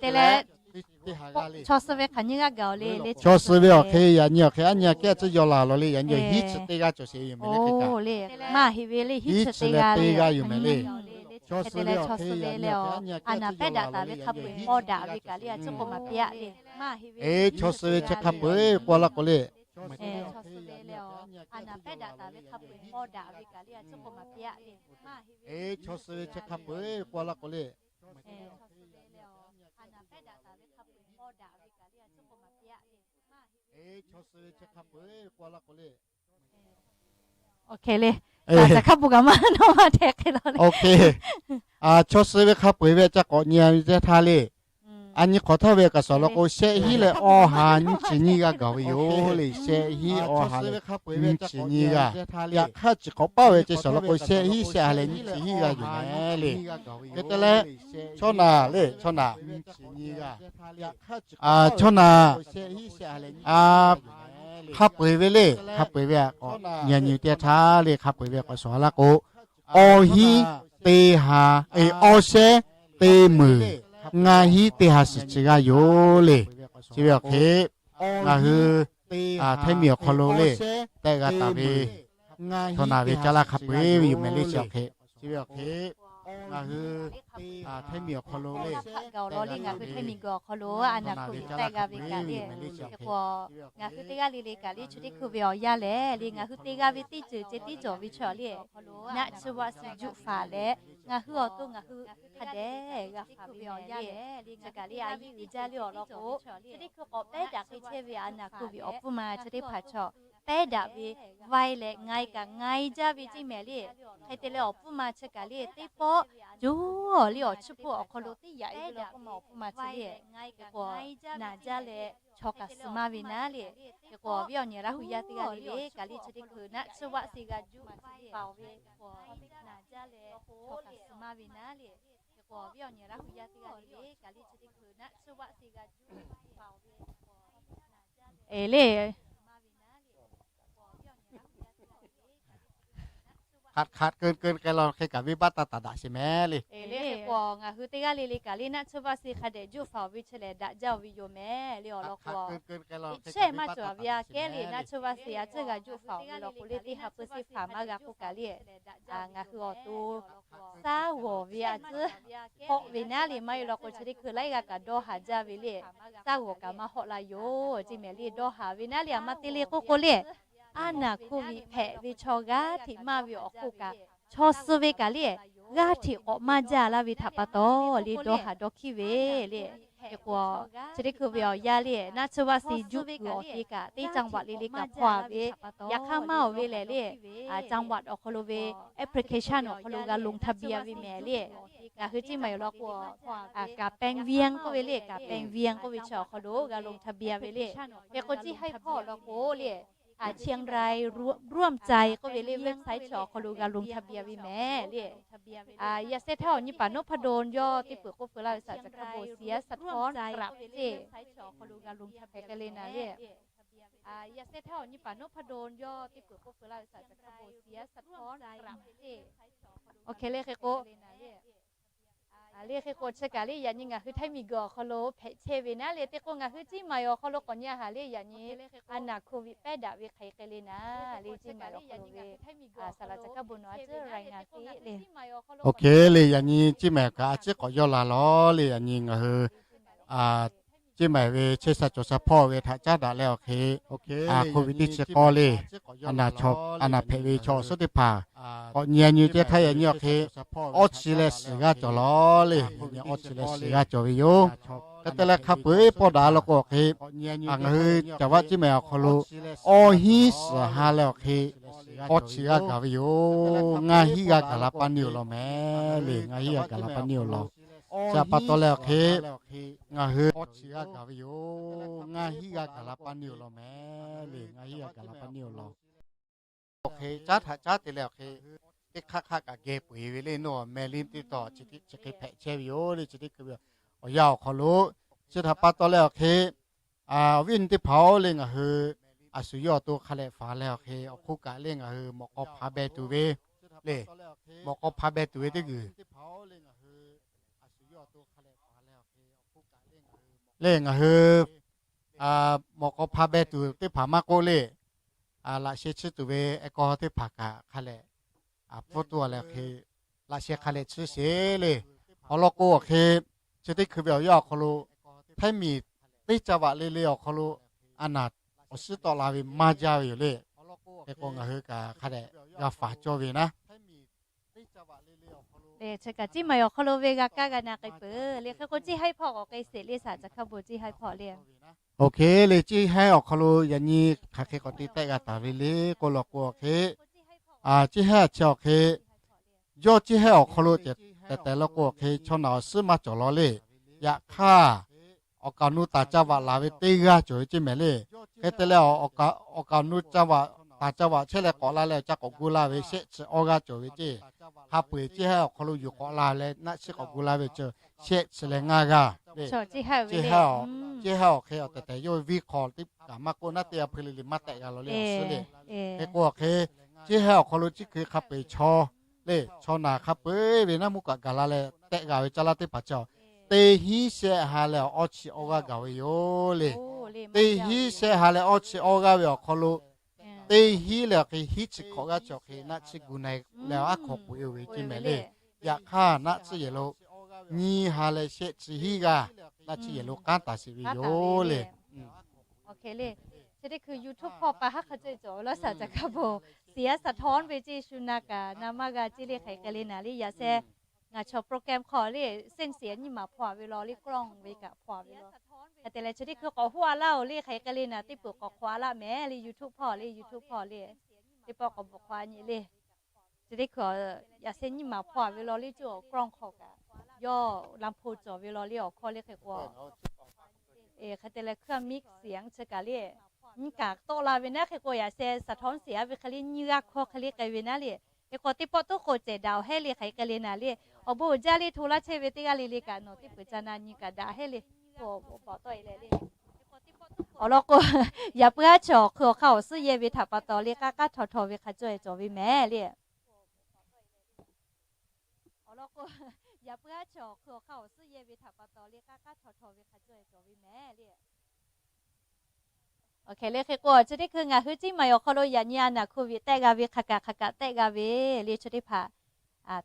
Te leh chaw suh ve hk'aˬ nyiˇ g'aˇ gaˬ le. Chaw suh ve awˬ hk'e yaꞈ nyi awˬ hk'e aˉ nyi a kehˉ a ciˉ yaw laˬ law le, yaꞈ nyi hiˉ chi teˇ g'aˇ cawˬ sheˍ yoˬ mehˍ le. Maˇ heˆ ve le, hiˉ chi teˇ g'aˇ yoˬ mehˍ le. Chaw suh ve awˬ hk'e yaꞈ nyi awˬ hk'e aˉ nyi a kehˉ a ciˉ yaw laˬ law le, yaꞈ nyi hiˉ chi teˇ g'aˇ yoˬ mehˍ le. Eˬ, chaw suh ve chi hk'a peu-eˬ k'oˆ laˇ k'o le, eˬ, chaw suh ve chi hk'a peu-eˬ k'oˆ laˇ k'o le, eˬ, chaw suh ve chi hk'a peu-eˬ k'oˆ laˇ k'o le, le, a, chaw suh ve hk'a peu-eˬ ve ca k'awꞈ nyi ve teˇ htaˇ le. A nyi hk'awꞈ htaˇ ve kaꞈ sawˍ law k'o, shehˆ hinˉ leh awˇ ha nyiˇ chi nyiˇ g'aˇ gaˬ ve yoˬ le. Shehˆ hinˉ awˇ ha leh nyiˇ chi nyiˇ g'aˇ. Yaꞈ hk'aˇ chi k'awꞈ paˇ ve ce sawˍ law k'o, shehˆ hinˉ shehˆ ha leh nyiˇ chi hinˉ g'aˇ yoˬ mehˍ le. Hk'e te leh, chaw naˬ le, chaw naˬ, chaw naˬ, a, hk'a peu-eˬ ve le, hk'a peu-eˬ ve a k'awꞈ nyi nyi teˇ htaˇ le, hk'a peu-eˬ ve k'awꞈ sawˍ laˇ k'o, awˇ hinˉ teˇ ha, awˇ shehˉ teˇ meunˍ, ngaˇ hinˉ teˇ ha shiˍ chi g'aˇ yoˬ le. Chi ve awˬ hk'e, ngaˬ hui Htaiˇ miˬ awˬ hk'aw lo le, tehˆ g'a taˍ ve chaw naˬ ve caˇ laˇ hk'a peu-eˬ ve yoˬ mehˍ le. Chi awˬ hk'e, ngaˬ hui Htaiˇ miˬ awˬ hk'aw lo le, ngaˬ hui Htaiˇ miˬ guiˬ awˬ hk'aw lo a naˬ hk'oˆ ve tehˆ g'a ve kaꞈ le, hk'e k'o, ngaˬ hui teˇ g'aˇ le le kaꞈ le chi teˇ hkui ve awˬ yanˇ lehˬ le, ngaˬ hui te g'a ve teˇ ceuˬ ceh tiˉ cawˬ ve chaw le, naˆ tsuhˇ vaˆ suh juˆ faˍ leh, ngaˬ hui awˬ to ngaˬ hui hk'a dehꞈ g'a faˍ ve awˬ yanˇ lehˬ, chi kaꞈ le a yiˉ uiˍ jaˇ le awˬ lawn k'o, chi teˇ hkui k'awꞈ pehˉ daꞈ hk'e chehˇ ve a naˬ hk'oˆ ve awˬ pfuhˇ ma chi teˇ hpaˍ chaw pehˉ daꞈ ve vaiˇ leh ngaiˬ kaꞈ ngaiˬ jaˇ ve ceˇ mehˍ le. Hk'e te leh awˬ pfuhˇ ma chi kaꞈ le teˇ pawˆ jawˇ le awˬ chiˇ hpoˆ awˬ hk'aw lo teˇ yaꞈ e ve le k'oˆ ma awˬ pfuhˇ ma chi le, k'o naˬ jaˇ leh chaw kaꞈ suh maˇ ve naˉ le. K'o awˬ viˉ awˬ nyi Laˇ hu yaˇ teˇ g'aˇ le le kaꞈ le chi teˇ hkui naˆ tsuhˇ vaˆ suh g'a juˆ faˍ ve, naˬ jaˇ leh chaw kaꞈ suh maˇ ve naˉ le. K'o awˬ viˉ awˬ nyi Laˇ hu yaˇ teˇ g'aˇ le le kaꞈ le chi teˇ hkui naˆ tsuhˇ vaˆ suh g'a juˆ faˍ ve, e le, hk'aꞈ hk'aꞈ keu keu k'ai la hk'e kaꞈ venˇ baˆ taˇ taˍ daꞈ sheˍ mehˍ le. E le, k'o ngaˬ hui teˇ g'aˇ le le kaꞈ le naˆ tsuhˇ vaˆ suh hk'a dehꞈ juˆ faˍ ve chi lehˬ daꞈ jaˇ ve yoˬ mehˍ le awˬ lawn k'o, shehˆ maˇ cawˬ ve aꞈ kehˉ le naˆ tsuhˇ vaˆ suh a tcuhˉ g'a juˆ faˍ ve law k'o le teˇ ha peu suh faˍ maˇ g'a k'oˆ kaꞈ le, ngaˬ hui awˬ to saˉ g'awˬ ve a tcuhˉ hawˆ ve naˉ le maˇ heˆ law k'o chi teˇ hkui laiˉ g'aˇ kaꞈ dawˇ haˍ jaˇ ve le, saˉ g'awˬ kaꞈ maˇ hawˆ la yoˬ ceˇ mehˍ le. Dawˇ haˍ ve naˉ le aˬ ma te le k'oˆ k'o le, a naˬ hk'oˆ ve hpehꞈ ve chaw g'aˇ hteꞈ maˇ ve awˬ hk'oˆ kaꞈ, chaw suh ve kaꞈ le g'aˇ hteꞈ k'awꞈ maˇ jaˇ laˇ ve htaꞈ pa taw le dawˇ haˍ dawˇ hkiˉ ve le. K'o chi teˇ hkui ve awˬ yanˇ le naˆ tsuhˇ vaˆ suh juˆ kuiˬ awˬ te kaꞈ teˇ จังหวัด le le kaꞈ hpaw ve, yaꞈ hk'aˇ maˇ awˬ ve lehˬ le, จังหวัด awˬ hk'aw lo ve application awˬ hk'aw lo g'a ลงทะเบียน ve mehˍ le. Ngaˬ hui ceˇ maˬ yoˬ law k'o, กำแพงเพชร k'oˆ ve le, กำแพงเพชร k'oˆ ve chi awˬ hk'aw lo g'a ลงทะเบียน ve le. Hk'e k'o ceˇ haiˉ hpawˇ law k'o le, เชียงราย ร่วมใจ k'oˆ ve le website chi awˬ hk'aw lo g'a ลงทะเบียน ve mehˍ le. Yaꞈ sheh htaˇ awˬ nyi paˍ นพดล yawˇ teˇ peuˬ k'oˆ peuˬ laˇ ve สถาบัน สถาบัน กระเป๋า le naˉ le. Yaꞈ sheh htaˇ awˬ nyi paˍ นพดล yawˇ teˇ peuˬ k'oˆ peuˬ laˇ ve สถาบัน กระเป๋า le hk'e k'o, le hk'e k'o chi kaꞈ le yaꞈ nyi ngaˬ hui Htaiˇ miˬ guiˬ awˬ hk'aw lo hpehꞈ chehˇ ve naˉ le. Teˇ k'o ngaˬ hui ceˇ maˬ yoˬ awˬ hk'aw lo k'awꞈ nyi a haˍ le yaꞈ nyi a naˬ โควิด pehˉ daꞈ ve hk'aˬ hk'e le naˍ le ceˇ maˬ yoˬ awˬ hk'aw lo ve saˍ laˍ ca kaˇ bon nawˬ a tcuhˉ รายงาน teˇ le. Oˇ hk'e le yaꞈ nyi ceˇ maˬ kaꞈ a ciˉ k'awꞈ yawˇ la lawˬ le. Yaꞈ nyi ngaˬ hui ceˇ maˬ ve chehˇ sha cawˬ sha hpawˇ ve htaꞈ caˉ daꞈ leh awˬ hk'e, โควิด teˇ chi k'awˇ le, a naˬ hpehꞈ ve chaw awˬ suhˉ teˇ hpaˍ k'awꞈ nyi a nyi ceˇ htaˇ yaꞈ nyi awˬ hk'e, awˇ chi leh shiˍ g'aˇ cawˬ lawˬ le. Yaꞈ nyi awˇ chi leh shiˍ g'aˇ cawˬ ve yoˬ. Hk'e te leh hk'a peu-eˬ pawˆ daꞈ law k'o awˬ hk'e, ngaˬ hui caˍ vaˆ ceˇ maˬ awˬ hk'aw lo awˇ hinˉ shiˍ ha leh awˬ hk'e, awˇ chi g'aˇ gaˬ ve yoˬ. Ngaˇ hinˉ g'aˇ gaˬ la pa neˇ-oˬ lawˬ mehˍ le. Ngaˇ hinˉ g'aˇ gaˬ la pa neˇ-oˬ lawˬ. Chi pa taw leh awˬ hk'e, ngaˬ hui awˇ chi g'aˇ gaˬ ve yoˬ. Ngaˇ hinˉ g'aˇ gaˬ la pa neˇ-oˬ lawˬ mehˍ le. Ngaˇ hinˉ g'aˇ gaˬ la pa neˇ-oˬ lawˬ. Awˬ hk'e caˉ htaꞈ caˉ te leh awˬ hk'e, teˇ hk'aˇ hk'aˇ kaꞈ geh peu-eˬ ve le. Nawˬ mehˍ le teˇ taw chi hk'e hpehꞈ chehˇ ve yoˬ le. Chi teˇ hkui ve awˬ yanˇ awˬ hk'aw lo, chi htaꞈ pa taw leh awˬ hk'e, awˬ viˉ awˬ nyi teˇ hpaˍ-oˬ le, ngaˬ hui a shu yawˇ awˬ to hk'a leh faˍ leh awˬ hk'e awˬ hk'oˆ kaꞈ le ngaˬ hui mawꞈ k'aw hpa beh tuˬ ve le. Mawꞈ k'aw hpa beh tuˬ ve teˇ g'uiˬ le ngaˬ hui mawꞈ k'aw hpa beh tuˬ teˇ hpaˍ maˇ k'oˆ le, laꞈ sheh tsuhˇ tuˬ ve ehˉ kawˇ teˇ hpaˍ kaꞈ hk'a leh, a pfuhˇ tuˬ a leh awˬ hk'e, laꞈ sheh hk'a leh tsuhˇ sheˍ le. Awˬ lawn k'o awˬ hk'e, chi teˇ hkui ve awˬ yanˇ awˬ hk'aw lo, Htaiˇ miˬ teˇ caˇ vaꞈ le le awˬ hk'aw lo, a naˬ awˬ suhˉ tawˆ la ve maˇ jaˇ ve yoˬ le. Hk'e k'o ngaˬ hui kaꞈ hk'a dehꞈ g'a faˍ cawˇ ve naˉ. Chi kaꞈ ceˇ maˬ awˬ hk'aw lo ve g'a kaˇ g'a na k'ai peuˬ le. Hk'e k'o ceˇ haiˉ hpawˇ k'awꞈ k'ai sheˍ le saˍ ca hkaˇ bon ceˇ haiˉ hpawˇ le. Oˇ hk'e le ceˇ haiˉ awˬ hk'aw lo yaꞈ nyi hk'aˬ hk'e k'awꞈ te tehˆ g'a taˍ ve le k'oˆ law k'o awˬ hk'e, Chi hehˉ chi awˬ hk'e, yawˇ chi hehˉ awˬ hk'aw lo tehꞈ tehꞈ la k'o awˬ hk'e chaw naˬ awˬ suhˉ maˇ cawˬ law le. Yaꞈ hk'aˇ, awˬ kaˍ awˬ nu taˍ ca vaꞈ laˬ ve teˇ g'aˇ cawˬ ve ceˇ mehˍ le. Hk'e te leh, awˬ kaˍ awˬ nu taˍ ca vaꞈ chehˇ leh k'awꞈ la leh awˬ ca k'awꞈ gu la ve shehˆ chi awˇ g'aˇ cawˬ ve ceˇ. Hk'a peu-eˬ chi hehˉ awˬ hk'aw lo yuˬ k'awꞈ la leh naˆ shiˉ k'awꞈ gu la ve chi shehˆ chi leh ngaˇ g'aˇ le. Chi hehˉ awˬ hk'e awˬ tehˬ tehˬ yawˇ ve viˉ hk'aw teˇ kaꞈ maˇ k'oˆ naˉ teˇ g'aˇ hpui le le maˇ tehꞈ g'a law le awˬ suhˉ le. Hk'e k'o awˬ hk'e, chi hehˉ awˬ hk'aw lo chi hkui hk'a peu-eˬ chaw le, chaw naˬ hk'a peu-eˬ ve naˆ mvuhˇ kaꞈ gaˬ la leh tehꞈ g'a ve caˇ laˇ teˇ hpaˍ chi, teˇ hinˉ shehˆ ha leh awˬ awˇ chi awˇ g'aˇ gaˬ ve yoˬ le. Teˇ hinˉ shehˆ ha leh awˇ chi awˇ g'aˇ ve awˬ hk'aw lo, teˇ hinˉ leh awˬ hk'e hinˉ chi hkawꞈ g'aˇ chi awˬ hk'e naˆ tsuhˇ gu na leh aˉ hk'aw k'oꞈ-e ve ceˇ mehˍ le. Yaꞈ hk'aˇ naˆ tsuhˇ yehˬ lo nyiˇ ha leh shehˆ chi hiˉ g'aˇ naˆ tsuhˇ yehˬ lo k'aˉ taˍ sheˍ ve yoˬ le. Awˬ hk'e le, chi teˇ hkui YouTube hpawˇ pa haˉ hk'a caweh cawˬ ve lawˇ shaˍ caꞈ hk'a bon, เสียงสะท้อน ve ceˇ shu na kaꞈ na maˇ g'a ceˇ le. Hk'aˬ hk'e le naˍ le yaꞈ sheh ngaˬ chaw โปรแกรม hk'aw le เส้นเสียง nyiˇ maˬ hpawˇ-a ve law le กล้อง ve kaꞈ hpawˇ-a ve law. Hk'e te leh chi teˇ hkui k'awꞈ hoˆ-a laˇ-oˬ le. Hk'aˬ hk'e le naˍ teˇ peuˬ k'awꞈ hk'awꞈ-a laˇ mehˍ le YouTube hpawˇ le YouTube hpawˇ le. Teˇ pawˆ k'awꞈ bvuhꞈ hk'awꞈ-a nyi le. Chi teˇ hkui yaꞈ sheh nyiˇ maˬ hpawˇ-a ve law le กล้อง hk'aw kaꞈ yawˇ ลำโพง cawˬ ve law le awˬ hkawˇ le hk'e k'o Hk'e te leh เครื่อง mix เสียง chi kaꞈ le nyiˇ kaꞈ tawˆ la ve naˉ hk'e k'o yaꞈ sheh สะท้อน เสียง ve hk'e le nyiˇ g'aˇ hkawˇ hk'e le k'ai ve naˉ le. Hk'e k'o teˇ pawˆ tuˉ k'o cehˬ daꞈ-oˬ heˆ le. Hk'aˬ hk'e le naˍ le, awˬ bon uiˍ jaˇ le hto laˇ chehˇ ve teˇ g'aˇ le le kaꞈ nawˬ teˇ peuˬ ca na nyi kaꞈ daꞈ heˆ le. Awˬ lawn k'o, awˬ lawn k'o, yaꞈ puiˉ haˉ chi awˬ hk'aw awˬ suhˉ yehˇ ve htaꞈ pa taw le k'aˉ k'aˉ htaw htaw ve hk'a caweh cawˬ ve mehˍ le. Awˬ lawn k'o, yaꞈ puiˉ haˉ chi awˬ hk'aw awˬ suhˉ yehˇ ve htaꞈ pa taw le k'aˉ k'aˉ htaw htaw ve hk'a caweh cawˬ ve mehˍ le. Awˬ hk'e le hk'e k'o chi teˇ hkui ngaˬ hui Ciˇ ma-eˬ awˬ hk'aw lo yaꞈ nyi a naˍ hkuˇ viꞈ tehˆ g'a ve hk'aˬ kaꞈ hk'aˬ kaꞈ tehˆ g'a ve le chi teˇ hpaˍ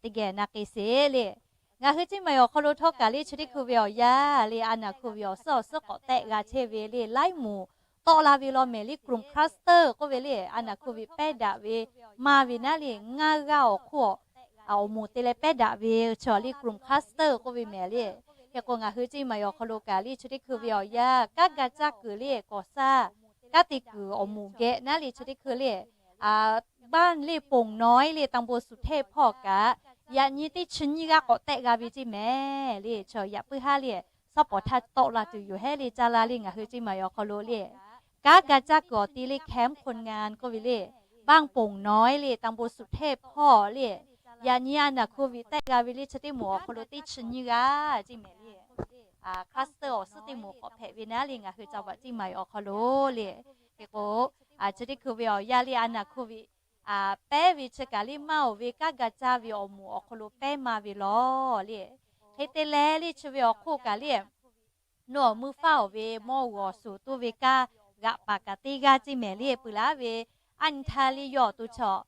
teˇ geh na k'ai sheˍ le. Ngaˬ hui Ciˇ ma-eˬ awˬ hk'aw lo htawˇ kaꞈ le chi teˇ hkui ve awˬ yanˇ le a naˍ hkuˇ viꞈ awˬ suhˉ awˬ suhˉ k'awꞈ tehˆ g'a chehˇ ve le laiˉ moˍ tawˆ la ve law mehˍ le กลุ่ม cluster k'oˆ ve le a naˍ hkuˇ viꞈ pehˇ daꞈ ve maˇ ve naˉ le ngaˇ g'aˇ awˬ hk'oˆ awˬ moˍ te leh pehˇ daꞈ ve chi le กลุ่ม cluster k'oˆ ve mehˍ le. Hk'e k'o ngaˬ hui Ciˇ ma-eˬ awˬ hk'aw lo kaꞈ le chi teˇ hkui ve awˬ yanˇ kanˉ ga caˇ kuiˬ le k'awꞈ shaˇ kanˉ te kuiˬ awˬ moˍ geh naˉ le chi teˇ hkui le บ้านเล่โป่งน้อย le ตำบลสุเทพ hpawˇ kaꞈ yaꞈ nyi teˇ chi nyiˇ g'aˇ k'awꞈ tehˆ g'a ve ceˇ mehˍ le. Chi yaꞈ puiˉ haˉ le สปป htaˇ tawˆ la tuˬ yoˬ heˆ le caˇ la le ngaˬ hui Ciˇ ma-eˬ awˬ hk'aw lo le kanˉ ga caˇ kuiˬ awˬ ti le แคมป์คนงาน k'oˆ ve le บ้านโป่งน้อย le ตำบลสุเทพ hpawˇ le yaꞈ nyi a naˍ hkuˇ viꞈ tehˆ g'a ve le chi teˇ moˍ awˬ hk'aw lo teˇ chi nyiˇ g'aˇ ceˇ mehˍ le. Cluster awˬ suhˉ teˇ moˍ k'awꞈ hpehꞈ ve naˉ le ngaˬ hui จังหวัด Ciˇ ma-eˬ awˬ hk'aw lo le. Hk'e k'o chi teˇ hkui ve awˬ yanˇ le a naˍ hkuˇ viꞈ pehˉ ve chi kaꞈ le maˇ-oˬ ve kanˉ ga caˇ ve awˬ moˍ awˬ hk'aw lo pehˉ maˇ ve law le. Hk'e te leh le chi ve awˬ hk'oˆ kaꞈ le nawˬ mvuhˇ faˉ-oˬ ve mawˇ g'awˬ suˍ toˇ ve kanˉ g'aꞈ paˍ kaꞈ teˇ g'aˇ ceˇ mehˍ le. Peuˬ laˇ ve a nyi htaˇ le yawˇ awˬ to chaw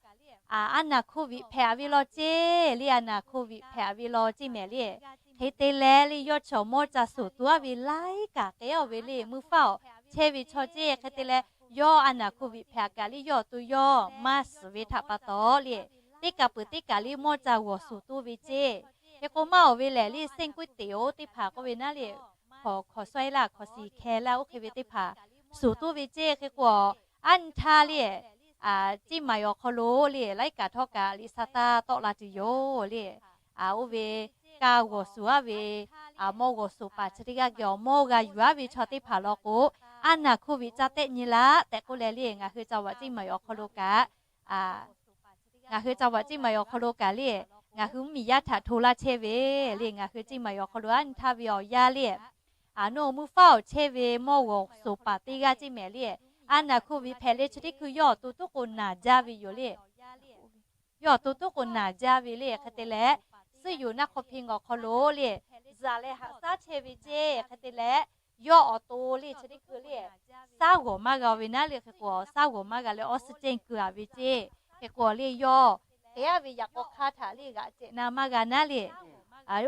a naˍ hkuˇ viꞈ hpehꞈ-a ve law ceˇ le a naˍ hkuˇ viꞈ hpehꞈ-a ve law ceˇ mehˍ le. Hk'e te leh le yawˇ chaw mawˇ ca suˍ toˇ-a ve laiˉ kaꞈ k'ehˉ-oˬ ve le mvuhˇ faˉ-oˬ chehˇ ve chaw ceˇ. Hk'e te leh yawˇ a naˍ hkuˇ viꞈ hpehꞈ kaꞈ le yawˇ awˬ to yawˇ maˇ suhˍ ve htaꞈ pa taw le teˇ kaˬ peuˬ teˇ kaˬ le mawˇ ca g'awˬ suˍ toˇ ve ceˇ. Hk'e k'o maˇ-oˬ ve lehˬ le เส้นก๋วยเตี๋ยว teˇ hpaˍ k'oˆ ve naˉ le hkawˍ hkawˍ suh-e laˇ hkawˍ shiˍ hkeh laˇ oˇ hk'e ve teˇ hpaˍ suˍ toˇ ve ceˇ. Hk'e k'o a nyi htaˇ le Ciˇ ma-eˬ awˬ hk'aw lo le laiˉ kaꞈ htawˇ kaꞈ liꞈ sha taˇ tawˆ la tuˬ yoˬ le. Oˇ ve kanˉ g'awˬ suˍ-a ve mawˇ g'awˬ suˍ paˍ chi teˇ g'aˇ geh awˬ mawˇ g'a yuˬ-a ve chaw teˇ hpaˍ law k'o a naˍ hkuˇ viꞈ ca tehˆ nyi laˇ tehꞈ k'oˆ leh le ngaˬ hui จังหวัด Ciˇ ma-eˬ awˬ hk'aw lo kaꞈ ngaˬ hui จังหวัด Ciˇ ma-eˬ awˬ hk'aw lo kaꞈ le ngaˬ hui mvuhˇmiˬ yaˇ htaꞈ hto laˇ chehˇ ve le ngaˬ hui Ciˇ ma-eˬ awˬ hk'aw lo a nyi htaˇ ve awˬ yanˇ le a nawˬ mvuhˇ faˉ-oˬ chehˇ ve mawˇ g'awˬ suˍ paˍ teˇ g'aˇ ceˇ mehˍ le a naˍ hkuˇ viꞈ hpehꞈ leh chi teˇ hkui yawˇ awˬ to tuˉ k'o naˬ jaˇ ve yoˬ le. Yawˇ awˬ to tuˉ k'o naˬ jaˇ ve le hk'e te leh suhˆ yoˬ naˆ hk'aw hpi ngaˬ awˬ hk'aw lo le zaˍ leh haꞈ shaˉ chehˇ ve ceˇ. Hk'e te leh yawˇ awˬ to le chi teˇ hkui le shaˉ g'awˬ maˇ g'a ve naˉ le hk'e k'o shaˉ g'awˬ maˇ g'a leh ออกซิเจน keu-a ve ceˇ. Hk'e k'o le yawˇ k'ehˉ-a ve yaꞈ k'aw hk'aˇ htaꞈ le g'aꞈ cehˬ na maˇ g'a naˉ le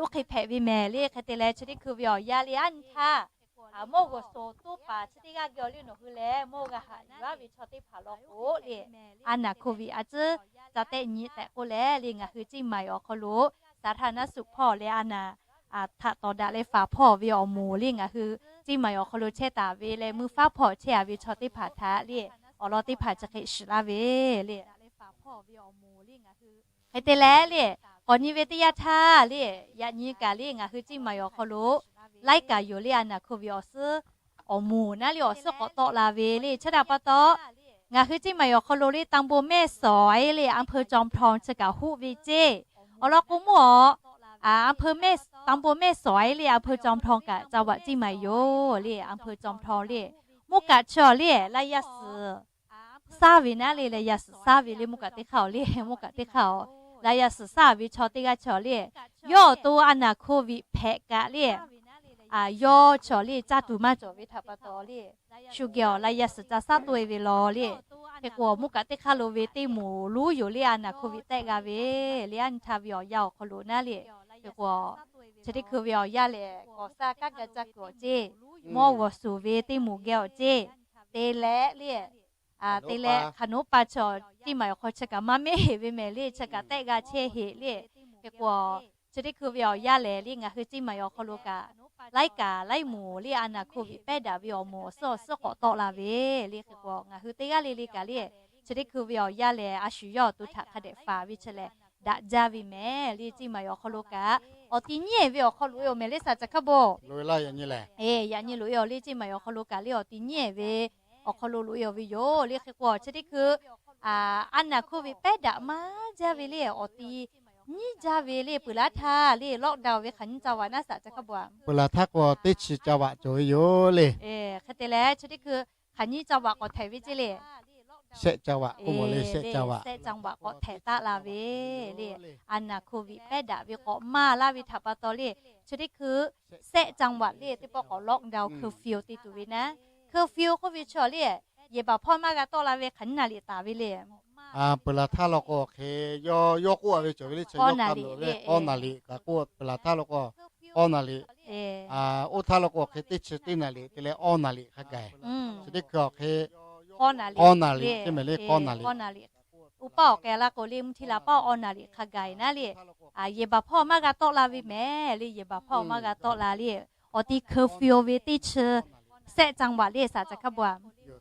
oˇ hk'e hpehꞈ ve mehˍ le. Hk'e te leh chi teˇ hkui ve awˬ yanˇ le a nyi htaˇ mawˇ g'awˬ suˍ toˇ paˍ chi teˇ g'aˇ geh awˬ le nawˬ hui leh mawˇ g'a haꞈ yuˬ-a ve chaw teˇ hpaˍ law k'o le a naˍ hkuˇ viꞈ a tcuhˉ ca tehˆ nyi tehꞈ k'oˆ leh le ngaˬ hui Ciˇ ma-eˬ awˬ hk'aw lo สาธารณสุข hpawˇ leh a naˍ htaꞈ tawˍ daꞈ leh faˍ hpawˇ ve awˬ moˍ le ngaˬ hui Ciˇ ma-eˬ awˬ hk'aw lo chehˇ taˍ ve leh mvuhˇ faˉ hpawˇ chehˇ-a ve chaw teˇ hpaˍ htaꞈ le awˬ lawn teˇ hpaˍ chi hk'e shiˍ laˇ ve le Hk'e te leh le, k'awꞈ nyi ve teˇ yanˇ htaˇ le, yaꞈ nyi kaꞈ le ngaˬ hui Ceˇ maˬ awˬ hk'aw lo laiˉ kaꞈ yoˬ le, a naˬ hko viꞈ awˬ suhˉ awˬ moˍ naˉ le awˬ suhˉ k'awꞈ tawˆ la ve le. Chi htaꞈ pa taw, ngaˬ hui Ceˇ maˬ awˬ hk'aw lo le ตำบลแม่สอด le อำเภอจอมทอง chi kaꞈ hoˆ ve ceˇ. Awˬ lawn k'o mawˇ awˬ อำเภอแม่สอด le อำเภอจอมทอง kaꞈ จังหวัดเชียงใหม่ yoˬ le, อำเภอจอมทอง le. Mvuhˇ kaꞈ chi awˬ le laˇ yaˇ suhˍ saˉ ve naˉ le, laˇ yaˇ suhˍ saˉ ve le, mvuhˇ kaꞈ teˇ hk'aˇ awˬ le, mvuhˇ kaꞈ teˇ hk'aˇ awˬ, laˇ yaˇ suhˍ saˉ ve chaw teˇ g'aˇ chi awˬ le, yawˇ awˬ to a naˬ hko viꞈ hpehꞈ kaꞈ le, a yawˇ chi awˬ le caˇ tuˬ maˇ cawˬ ve htaꞈ pa taw le, shu geh awˬ laˇ yaˇ suhˍ ca saˉ toˆ e ve law le. Hk'e k'o, mvuhˇ kaꞈ teˇ hk'aˇ lo ve teˇ moˍ lonˉ yoˬ le, a naˬ hko viꞈ tehˆ g'a ve le, a nyi htaˇ ve awˬ yanˇ awˬ hk'aw lo naˉ le. Hk'e k'o, chi teˇ hkui ve awˬ yanˇ lehˬ, k'awꞈ saˇ kaˉ ga caˇ kuiˬ awˬ ceˇ, mawˇ g'awˬ suhˍ ve teˇ moˍ geh awˬ ceˇ, te leh le, te leh hk'aˬ noˉ pa chi awˬ Ceˇ maˬ awˬ hk'aw chi kaꞈ maˇ mehˉ heꞈ ve mehˍ le, chi kaꞈ tehˆ g'a chehˇ heꞈ le. Hk'e k'o, chi teˇ hkui ve awˬ yanˇ lehˬ le, ngaˬ hui Ceˇ maˬ awˬ hk'aw lo kaꞈ laiˉ kaꞈ laiˉ moˍ le, a naˬ hko viꞈ pehˉ daꞈ ve awˬ moˍ awˬ suhˉ awˬ suhˉ k'awꞈ tawˆ la ve le. Hk'e k'o, ngaˬ hui teˇ g'aˇ le le kaꞈ le, chi teˇ hkui ve awˬ yanˇ lehˬ, a shu yawˇ awˬ to htaꞈ hk'a dehꞈ faˍ ve chi lehˬ, daꞈ jaˇ ve mehˍ le. Ceˇ maˬ awˬ hk'aw lo kaꞈ awˬ ti nyiˉ ehˍ ve awˬ hk'aw loꞈ e awˬ mehˍ le, saˍ ca hkaˇ bon. Yaꞈ nyi loꞈ e awˬ le, Ceˇ maˬ awˬ hk'aw lo kaꞈ le awˬ ti nyiˉ ehˍ ve awˬ hk'aw lo loꞈ e awˬ ve yoˬ le. Hk'e k'o, chi teˇ hkui a naˬ hko viꞈ pehˉ daꞈ maˇ jaˇ ve le, awˬ ti nyiˉ jaˇ ve le, peuˬ laˇ htaˇ le, lockdown ve hk'aˬ nyiˉ ca vaꞈ naˉ saˍ ca hkaˇ bon. Peuˬ laˬ htaˇ k'o, teˇ chi ca vaꞈ cawˬ ve yoˬ le. Hk'e te leh, chi teˇ hkui hk'aˬ nyiˉ ca vaꞈ k'awꞈ htehꞈ ve ceˇ le. Shehˆ ca vaꞈ k'oˆ mawˬ le, shehˆ ca vaꞈ k'awꞈ htehꞈ taˆ la ve le. A naˬ hko viꞈ pehˉ daꞈ ve k'awꞈ maˇ laˇ ve htaꞈ pa taw le, chi teˇ hkui shehˆ ca vaꞈ le teˇ pawˆ k'awꞈ lockdown, curfew te tuˬ ve naˉ. Curfew k'oˆ ve chi awˬ le, yehˬ baˬ hpawˇ maˇ g'a tawˆ la ve hk'aˬ nyiˉ naˍ liꞈ taˍ ve le. Peuˬ laˬ htaˇ law k'o, hk'e yawˇ yawˇ k'oˆ a ve cawˬ ve le, chi yawˇ ka loꞈ ve awˇ naˍ liꞈ kaꞈ k'oˆ, peuˬ laˬ htaˇ law k'o, awˇ naˍ liꞈ, oˇ htaˇ law k'o, hk'e teˇ chi teˇ naˍ liꞈ te leh awˇ naˍ liꞈ hk'a gaˬ. Chi teˇ hkui awˬ hk'e awˇ naˍ liꞈ ceˇ mehˍ le, awˇ naˍ liꞈ. Uˉ paˆ awˬ k'ai la k'o le, mvuhˇ htiˇ la paˆ awˇ naˍ liꞈ hk'a gaˬ naˉ le. Yehˬ baˬ hpawˇ maˇ g'a tawˆ la ve mehˍ le, yehˬ baˬ hpawˇ maˇ g'a tawˆ la le. Awˬ ti curfew ve teˇ chi shehˆ ca vaꞈ le, saˍ ca hkaˇ bon.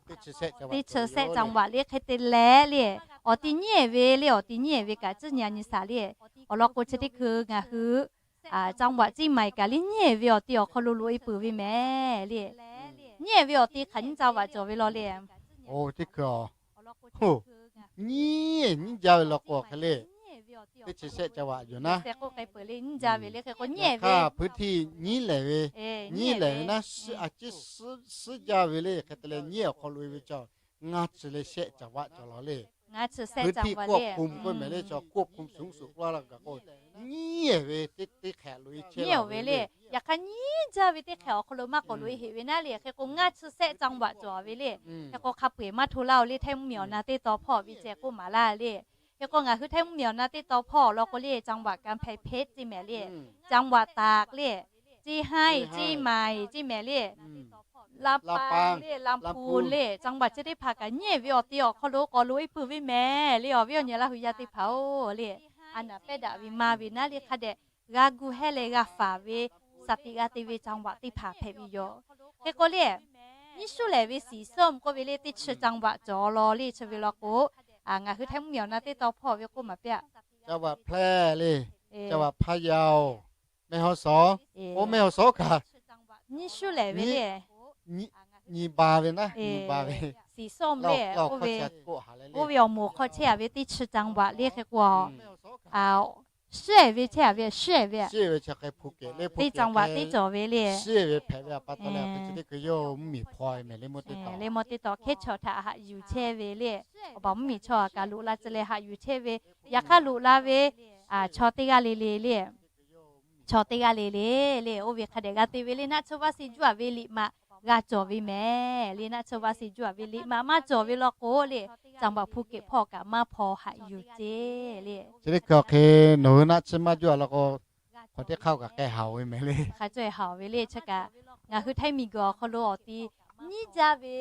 Teˇ chi shehˆ ca vaꞈ le hk'e te leh le, awˬ ti nyiˉ ehˍ ve le, awˬ ti nyiˉ ehˍ ve kaꞈ ciˉ nyi a nyi saˍ le. Awˬ lawn k'o, chi teˇ hkui ngaˬ hui จังหวัดเชียงใหม่ kaꞈ le nyiˉ ehˍ ve awˬ ti awˬ hk'aw lo loꞈ e peuˬ ve mehˍ le. Nyiˉ ehˍ ve awˬ ti hk'aˬ nyiˉ ca vaꞈ cawˬ ve law le. Oˇ teˇ hkui a, nyiˉ nyiˉ jaˇ ve law k'o hk'e le, teˇ chi shehˆ ca vaꞈ yoˬ naˉ. K'oˆ k'ai peuˬ le, nyiˉ jaˇ ve le. Hk'e k'o, nyiˉ ehˍ ve, พื้นที่ nyiˉ lehˍ ve, nyiˉ lehˍ ve naˉ, a ciˉ suhˉ jaˇ ve le. Hk'e te leh nyiˉ ehˍ awˬ hk'aw loꞈ e ve chi ngaˇ chi leh shehˆ ca vaꞈ cawˬ law le. พื้นที่ควบคุม k'oˆ mehˍ le, chaw ควบคุมสูงสุด k'oˆ la gaˬ k'o, nyiˉ ehˍ ve teˇ hk'ehꞈ loꞈ e chehˇ ve le. Yaꞈ hk'aˇ nyiˉ jaˇ ve teˇ hk'ehꞈ awˬ hk'aw lo maˇ k'awꞈ loꞈ e heꞈ ve naˉ le. Hk'e k'o, ngaˇ chi shehˆ ca vaꞈ cawˬ ve le. Hk'e k'o, hk'a peu eˬ maˇ hto laˇ oˬ le, Htaiˇ mvuhˇmiˬ awˬ na teˇ taw hpawˇ ve ceh k'oˆ maˍ laˇ le. Hk'e k'o, ngaˬ hui Htaiˇ mvuhˇmiˬ awˬ na teˇ taw hpawˇ awˬ lawn k'o le, จังหวัดกำแพงเพชร ceˇ mehˍ le. จังหวัดตาก le, เชียงราย เชียงใหม่ ceˇ mehˍ le. ลำปาง le, ลำพูน le, จังหวัด chi teˇ hpaˍ kaꞈ nyiˉ ehˍ ve awˬ ti awˬ hk'aw lo k'awꞈ loꞈ e peuˬ ve mehˍ le. Awˬ viˉ awˬ nyi Laˇ hu yaˇ teˇ hpaˍ oˬ le, a naˬ pehˉ daꞈ ve maˇ ve naˉ le, hk'a dehꞈ g'a gu hehˇ leh g'a faˍ ve, สติ g'a te ve จังหวัด teˇ hpaˍ hpehꞈ ve yoˬ. Hk'e k'o le, nyiˇ shuˉ lehˍ ve สีส้ม k'oˆ ve le, teˇ chi จังหวัด cawˬ law le. Chi ve law k'o, ngaˬ hui Htaiˇ mvuhˇmiˬ awˬ na teˇ taw hpawˇ ve k'oˆ maˍ piˇ a. จังหวัดแพร่ le, จังหวัดพะเยา, แม่ฮ่องสอน, oˇ แม่ฮ่องสอน kaꞈ nyiˇ shuˉ lehˍ ve le, nyi ba ve naˉ, nyi ba ve, สีส้ม le, oˇ ve awˬ moˍ hk'aw chehˇ a ve teˇ chi จังหวัด le. Hk'e k'o, shuˉ ehˍ ve chehˇ a ve, shuˉ ehˍ ve, teˇ จังหวัด teˇ cawˬ ve le. Shuˉ ehˍ ve hpehꞈ ve a pa taw leh, chi teˇ hkui yawˇ mvuhˇmiˬ hpaw ve mehˍ le, mawˇ teˇ taw, le mawˇ teˇ taw hkehˉ chaw htaꞈ haꞈ yuˬ chehˇ ve le. Awˬ baˬ mvuhˇmiˬ chaw kaꞈ loꞈ la tcuh leh haꞈ yuˬ chehˇ ve, yaꞈ hk'aˇ loꞈ la ve chaw teˇ g'aˇ le le le, chaw teˇ g'aˇ le le le, oˇ ve hk'a dehꞈ g'a te ve le. Naˆ tsuhˇ vaˇ se juˇ a ve liꞈ maꞈ g'a cawˬ ve mehˍ le. Naˆ tsuhˇ vaˇ se juˇ a ve liꞈ maꞈ maˇ cawˬ ve law k'o le, จังหวัดภูเก็ต hpawˇ kaꞈ maˇ hpaw haꞈ yuˬ ceˇ le. Chi teˇ hkui awˬ hk'e nawˬ hui naˆ tsuhˇ maˇ juˇ a law k'o, hk'aw teˇ hk'aˇ kaꞈ k'ai haˍ ve mehˍ le. Hk'a caweh haˍ ve le. Chi kaꞈ ngaˬ hui Htaiˇ miˬguiˬ awˬ hk'aw lo awˬ ti nyiˇ jaˇ ve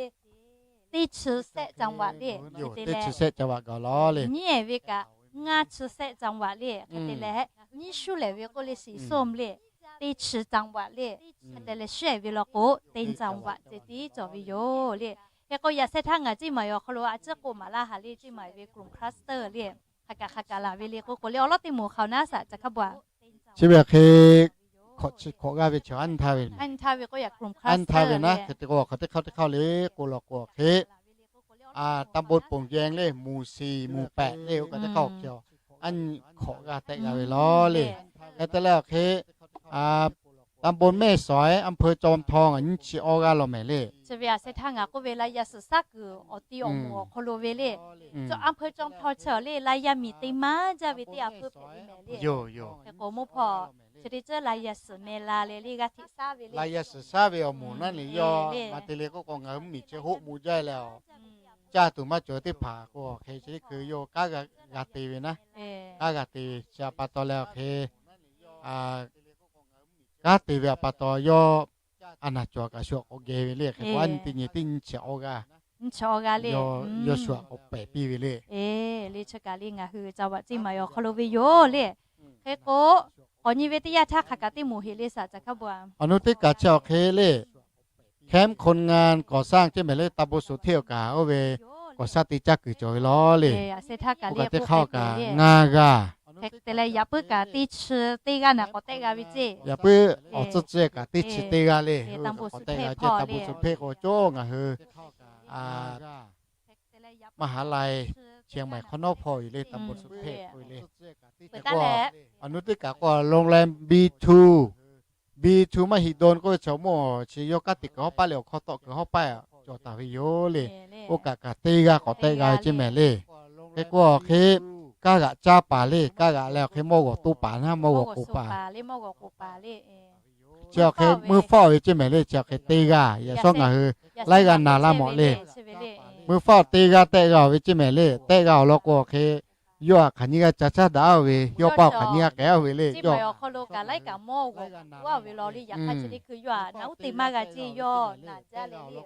teˇ chi shehˆ จังหวัด le. Teˇ chi shehˆ จังหวัด gaˬ law le. Nyiˉ ehˍ ve kaꞈ ngaˇ chi shehˆ จังหวัด le. Hk'e te leh, nyiˇ shuˉ lehˍ ve k'oˆ le, สีส้ม le, teˇ chi จังหวัด le. Hk'e te leh, shuˉ ehˍ ve law k'o, teˇ จังหวัด ceh tiˉ cawˬ ve yoˬ le. Hk'e k'o yaꞈ sheh htaˇ ngaˬ Ceˇ maˬ awˬ hk'aw lo a ciˉ k'oˆ maˍ laˇ haˍ le, Ceˇ maˬ ve group cluster le, hk'aˬ kaꞈ hk'aˬ kaꞈ laˬ ve le k'oˆ k'o le, awˬ lawn teˇ moˍ hk'aoˬ naˉ saꞈ ca hk'a bvuhꞈ. Chi ve hk'e hkawꞈ chi hkawꞈ g'aˇ ve chaw anˇ htaˇ ve, anˇ htaˇ ve naˉ hk'e te k'o, hk'aˬ teˇ hk'aˇ teˇ hk'aˇ le k'oˆ law k'o hk'e, ตำบลโป่งแยง le, หมู่สี่ หมู่แปด le, oˇ kaꞈ teˇ hk'aˇ awˬ hk'e, anˇ hkawꞈ g'aˇ tehˆ g'a ve law le. Hk'e te leh awˬ hk'e ตำบลแม่สอย อำเภอจอมทอง nyiˇ chi awˇ g'aˇ law mehˍ le. Chi ve a sheh htaˇ ngaˬ k'oˆ ve la yaˇ suhˍ shaˉ kuiˬ awˬ ti awˬ moˍ awˬ hk'aw lo ve le, อำเภอจอมทอง chi awˬ le la yaˇ miˬ te maˇ jaˇ ve teˇ a hpfuhˇ hpehꞈ ve mehˍ le. Hk'e k'o mawˇ hpawˇ chi teˇ ceuˬ la yaˇ suhˍ meh la leh le g'aˇ hteꞈ shaˉ ve le, la yaˇ suhˍ shaˉ ve awˬ moˍ naˉ le yawˇ ma te le k'oˆ k'o, ngaˬ hui mvuhˇ miˬ chi hoˆ mvuh jaˇ leh, caˇ tuˬ maˇ cawˬ teˇ hpaˍ k'o, hk'e chi teˇ hkui yawˇ kanˉ g'a te ve naˉ, kanˉ g'a te ve chi a pa taw leh awˬ hk'e, kanˉ te ve a pa taw yawˇ a naˬ cawˬ kaꞈ shu k'awꞈ geh ve le. Hk'e k'o a nyi teˇ nyi teˇ nyi chi awˇ g'aˇ, nyi chi awˇ g'aˇ le, yawˇ shu k'awꞈ pehˬ piˇ ve le. Le chi kaꞈ le ngaˬ hui ca vaꞈ Ceˇ maˬ awˬ hk'aw lo ve yoˬ le. Hk'e k'o k'awꞈ nyi ve teˇ yanˇ htaˇ hk'aˬ kaꞈ teˇ moˍ heꞈ le saꞈ ca hk'a bvuhꞈ. Awˬ nu teˇ kaˬ chi awˬ hk'e le, แคมป์คนงานก่อสร้าง Ceˇ mehˍ le, ตำบลสุเทพ oˇ kaꞈ oˇ ve ก่อสร้าง te caˇ kuiˬ cawˬ ve law le. Oˇ kaꞈ teˇ hk'aˇ kaꞈ ngaˇ g'aˇ, te leh yaꞈ puiˉ kaꞈ teˇ chi teˇ g'aˇ naˬ k'awꞈ tehˆ g'a ve ceˇ. Yaꞈ puiˉ awˬ tcuhˇ ceh kaꞈ teˇ chi teˇ g'aˇ le, k'awꞈ tehˆ g'a ceˇ. ตำบลสุเทพ k'o cawˇ ngaˬ hui maˇ haˍ lai chi maˬ hk'awꞈ nawˉ hpawˇ ve le, ตำบลสุเทพ ve le. Awˬ nu teˇ kaˬ k'o โรงแรม บีทู บีทู มหิดล k'oˆ ve chaw mawˇ chi yawˇ kanˉ te kuiˬ hawˉ paˆ le, awˬ hkawˇ tawˆ kuiˬ hawˉ paˆ cawˬ taˍ ve yoˬ le. Oˇ kaꞈ kaꞈ teˇ g'aˇ k'awꞈ tehˆ g'a ve Ceˇ mehˍ le. Hk'e k'o awˬ hk'e kanˉ g'aꞈ caˇ paˍ le, kanˉ g'aꞈ leh awˬ hk'e mawˇ g'awˬ to paˍ naˉ, mawˇ g'awˬ k'oˍ paˍ. Chi awˬ hk'e meuˇ fawˆ ve Ceˇ mehˍ le, chi awˬ hk'e teˇ g'aˇ yaꞈ shawˉ ngaˬ hui laiˉ g'aˇ naˍ laˇ mawˬ le. Meuˇ fawˆ teˇ g'aˇ tehˆ g'a ve Ceˇ mehˍ le, tehˆ g'a awˬ lawn k'o awˬ hk'e yawˇ hk'aˬ nyiˇ g'aˇ ca caˇ daꞈ-a ve, yawˇ paˆ hk'aˬ nyiˇ g'aˇ k'ehˬ-a ve le, yawˇ ve law le. Yaꞈ hk'aˇ chi teˇ hkui yawˇ naˬ uˉ te maˇ g'a ceˇ, yawˇ naˬ jaˇ le le,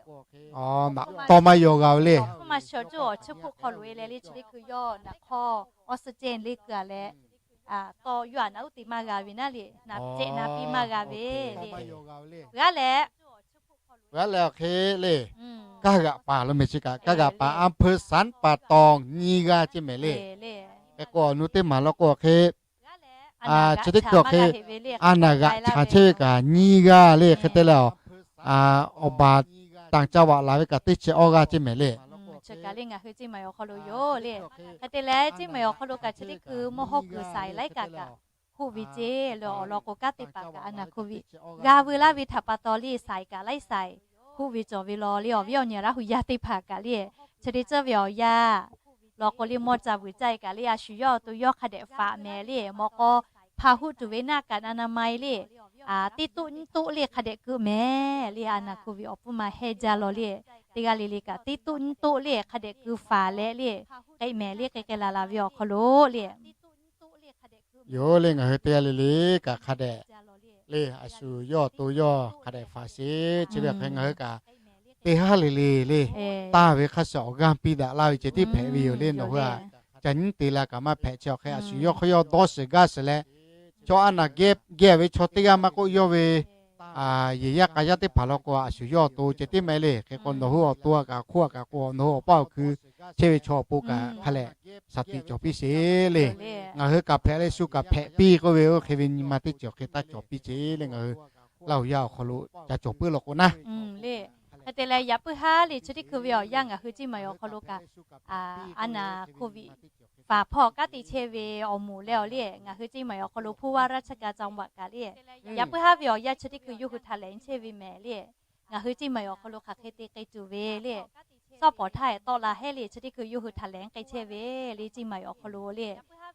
naˬ tawˇ maˇ yaw g'a ve le. Awˬ hk'aw ma shawˍ cuˇ awˬ chiˇ hpuˆ hk'aw loꞈ-e leh le chi teˇ hkui yawˇ naˬ hk'awˇ oxygen le keu-a leh, tawˇ yawˇ naˬ uˉ te maˇ g'a ve naˉ le, naˬ cehˬ naˬ piˇ maˇ g'a ve le. G'a leh g'a leh awˬ hk'e le, kanˉ g'aꞈ paˍ lo mehˍ chi kaꞈ, kanˉ g'aꞈ paˍ อำเภอสันป่าตอง nyiˇ g'aˇ Ceˇ mehˍ le. Hk'e k'o awˬ nu teˇ maˬ law k'o awˬ hk'e, chi teˇ hkui awˬ hk'e a naˬ g'aꞈ chaˍ chehˇ ve kaꞈ nyiˇ g'aˇ le. Hk'e te leh, awˬ baˬ ต่างจังหวัด laˬ ve kaꞈ teˇ chi awˇ g'aˇ Ceˇ mehˍ le. Chi kaꞈ le ngaˬ hui Ceˇ maˬ awˬ hk'aw lo yoˬ le. Hk'e te leh Ceˇ maˬ awˬ hk'aw lo kaꞈ chi teˇ hkui mawˇ hawˇ kuiˬ shaiˍ laiˉ kaꞈ kaꞈ huˆ ve ceˇ le. Awˬ lawn k'o kanˉ te paˍ kaꞈ a naˬ hk'oˆ ve g'a veu laˇ ve htaꞈ pa taw le, shaiˍ kaꞈ laiˉ shaiˍ huˆ ve cawˬ ve law le. Awˬ viˉ awˬ nyi Laˇ hu yaˇ teˇ hpaˍ kaꞈ le, chi teˇ ceuˬ ve awˬ yanˇ law k'o le mawˇ ca vuiˬ caˇ-e kaꞈ le, a shu yawˇ awˬ to yawˇ hk'a dehꞈ faꞈ mehˍ le. Mawꞈ k'aw hpa huˆ tuˬ ve naˆ kaꞈ na na ma-e le, teˇ toˆ nyiˇ toˆ le hk'a dehꞈ keu mehˍ le. A naˬ hk'oˆ ve awˬ pfuhˇ ma hehnˇ jaˇ law le, teˇ g'aˇ le le kaꞈ teˇ toˆ nyiˇ toˆ le hk'a dehꞈ keu faˍ leh le, k'ai mehˍ le. K'ai k'ai laˬ laˬ ve awˬ hk'aw lo le, yoˬ le ngaˬ hui teˇ g'aˇ le le kaꞈ hk'a dehꞈ le, a shu yawˇ awˬ to yawˇ hk'a dehꞈ faꞈ sheˍ. Chi ve awˬ hk'e ngaˬ hui kaꞈ teˇ haˉ le le le, taˇ ve hk'a shuˍ awˬ g'aˇ piˇ daꞈ laˇ ve ceh tiˉ hpehꞈ ve yoˬ le. Nawˬ hui a ca nyiˉ te la kaꞈ maˇ hpehꞈ. Chi awˬ hk'e a shu yawˇ hk'aw yawˇ dawˇ shiˍ gaˇ shiˍ leh, chaw a naˬ geh geh ve chaw teˇ g'aˇ maˇ k'oˆ, yawˇ ve yehˬ yaˇ k'a yaˇ teˇ hpaˍ law k'o a shu yawˇ awˬ to ceh tiˉ mehˍ le. Hk'e k'o nawˬ hui awˬ to a kaꞈ hk'oˆ a kaꞈ k'o nawˬ hui awˬ paˇ awˬ hkui chehˇ ve chaw awˬ pon kaꞈ hk'a lehꞈ shaˍ tiꞈ cawˬ piˇ sheˍ le. Ngaˬ hui kaꞈ hpehꞈ leh shu kaꞈ hpehꞈ piˇ k'oˆ ve, oˇ hk'e ve nyi ma teˇ ceuˬ hk'e taˇ cawˬ piˇ sheˍ le. Ngaˬ hui Laˇ hu yaˇ awˬ hk'aw lo ca cawˬ puiˉ law k'o naˉ, hk'e te leh yaꞈ puiˉ haˉ le chi teˇ hkui ve awˬ yanˇ ngaˬ hui Ceˇ maˬ awˬ hk'aw lo kaꞈ a naˬ hk'oˆ ve faˍ hpawˇ kanˉ te chehˇ ve awˬ moˍ leh awˬ le, ngaˬ hui Ceˇ maˬ awˬ hk'aw lo ผู้ว่าราชการจังหวัด kaꞈ le, yaꞈ puiˉ haˉ ve awˬ yanˇ chi teˇ hkui yawˇ hui htaꞈ lehˬ chehˇ ve mehˍ le. Ngaˬ hui Ceˇ maˬ awˬ hk'aw lo hk'aˬ hk'e te k'ai tuˬ ve le, sawˉ pawˍ htaˇ tawˆ la hehˉ le chi teˇ hkui yawˇ hui htaꞈ lehˬ k'ai chehˇ ve le. Ceˇ maˬ awˬ hk'aw lo le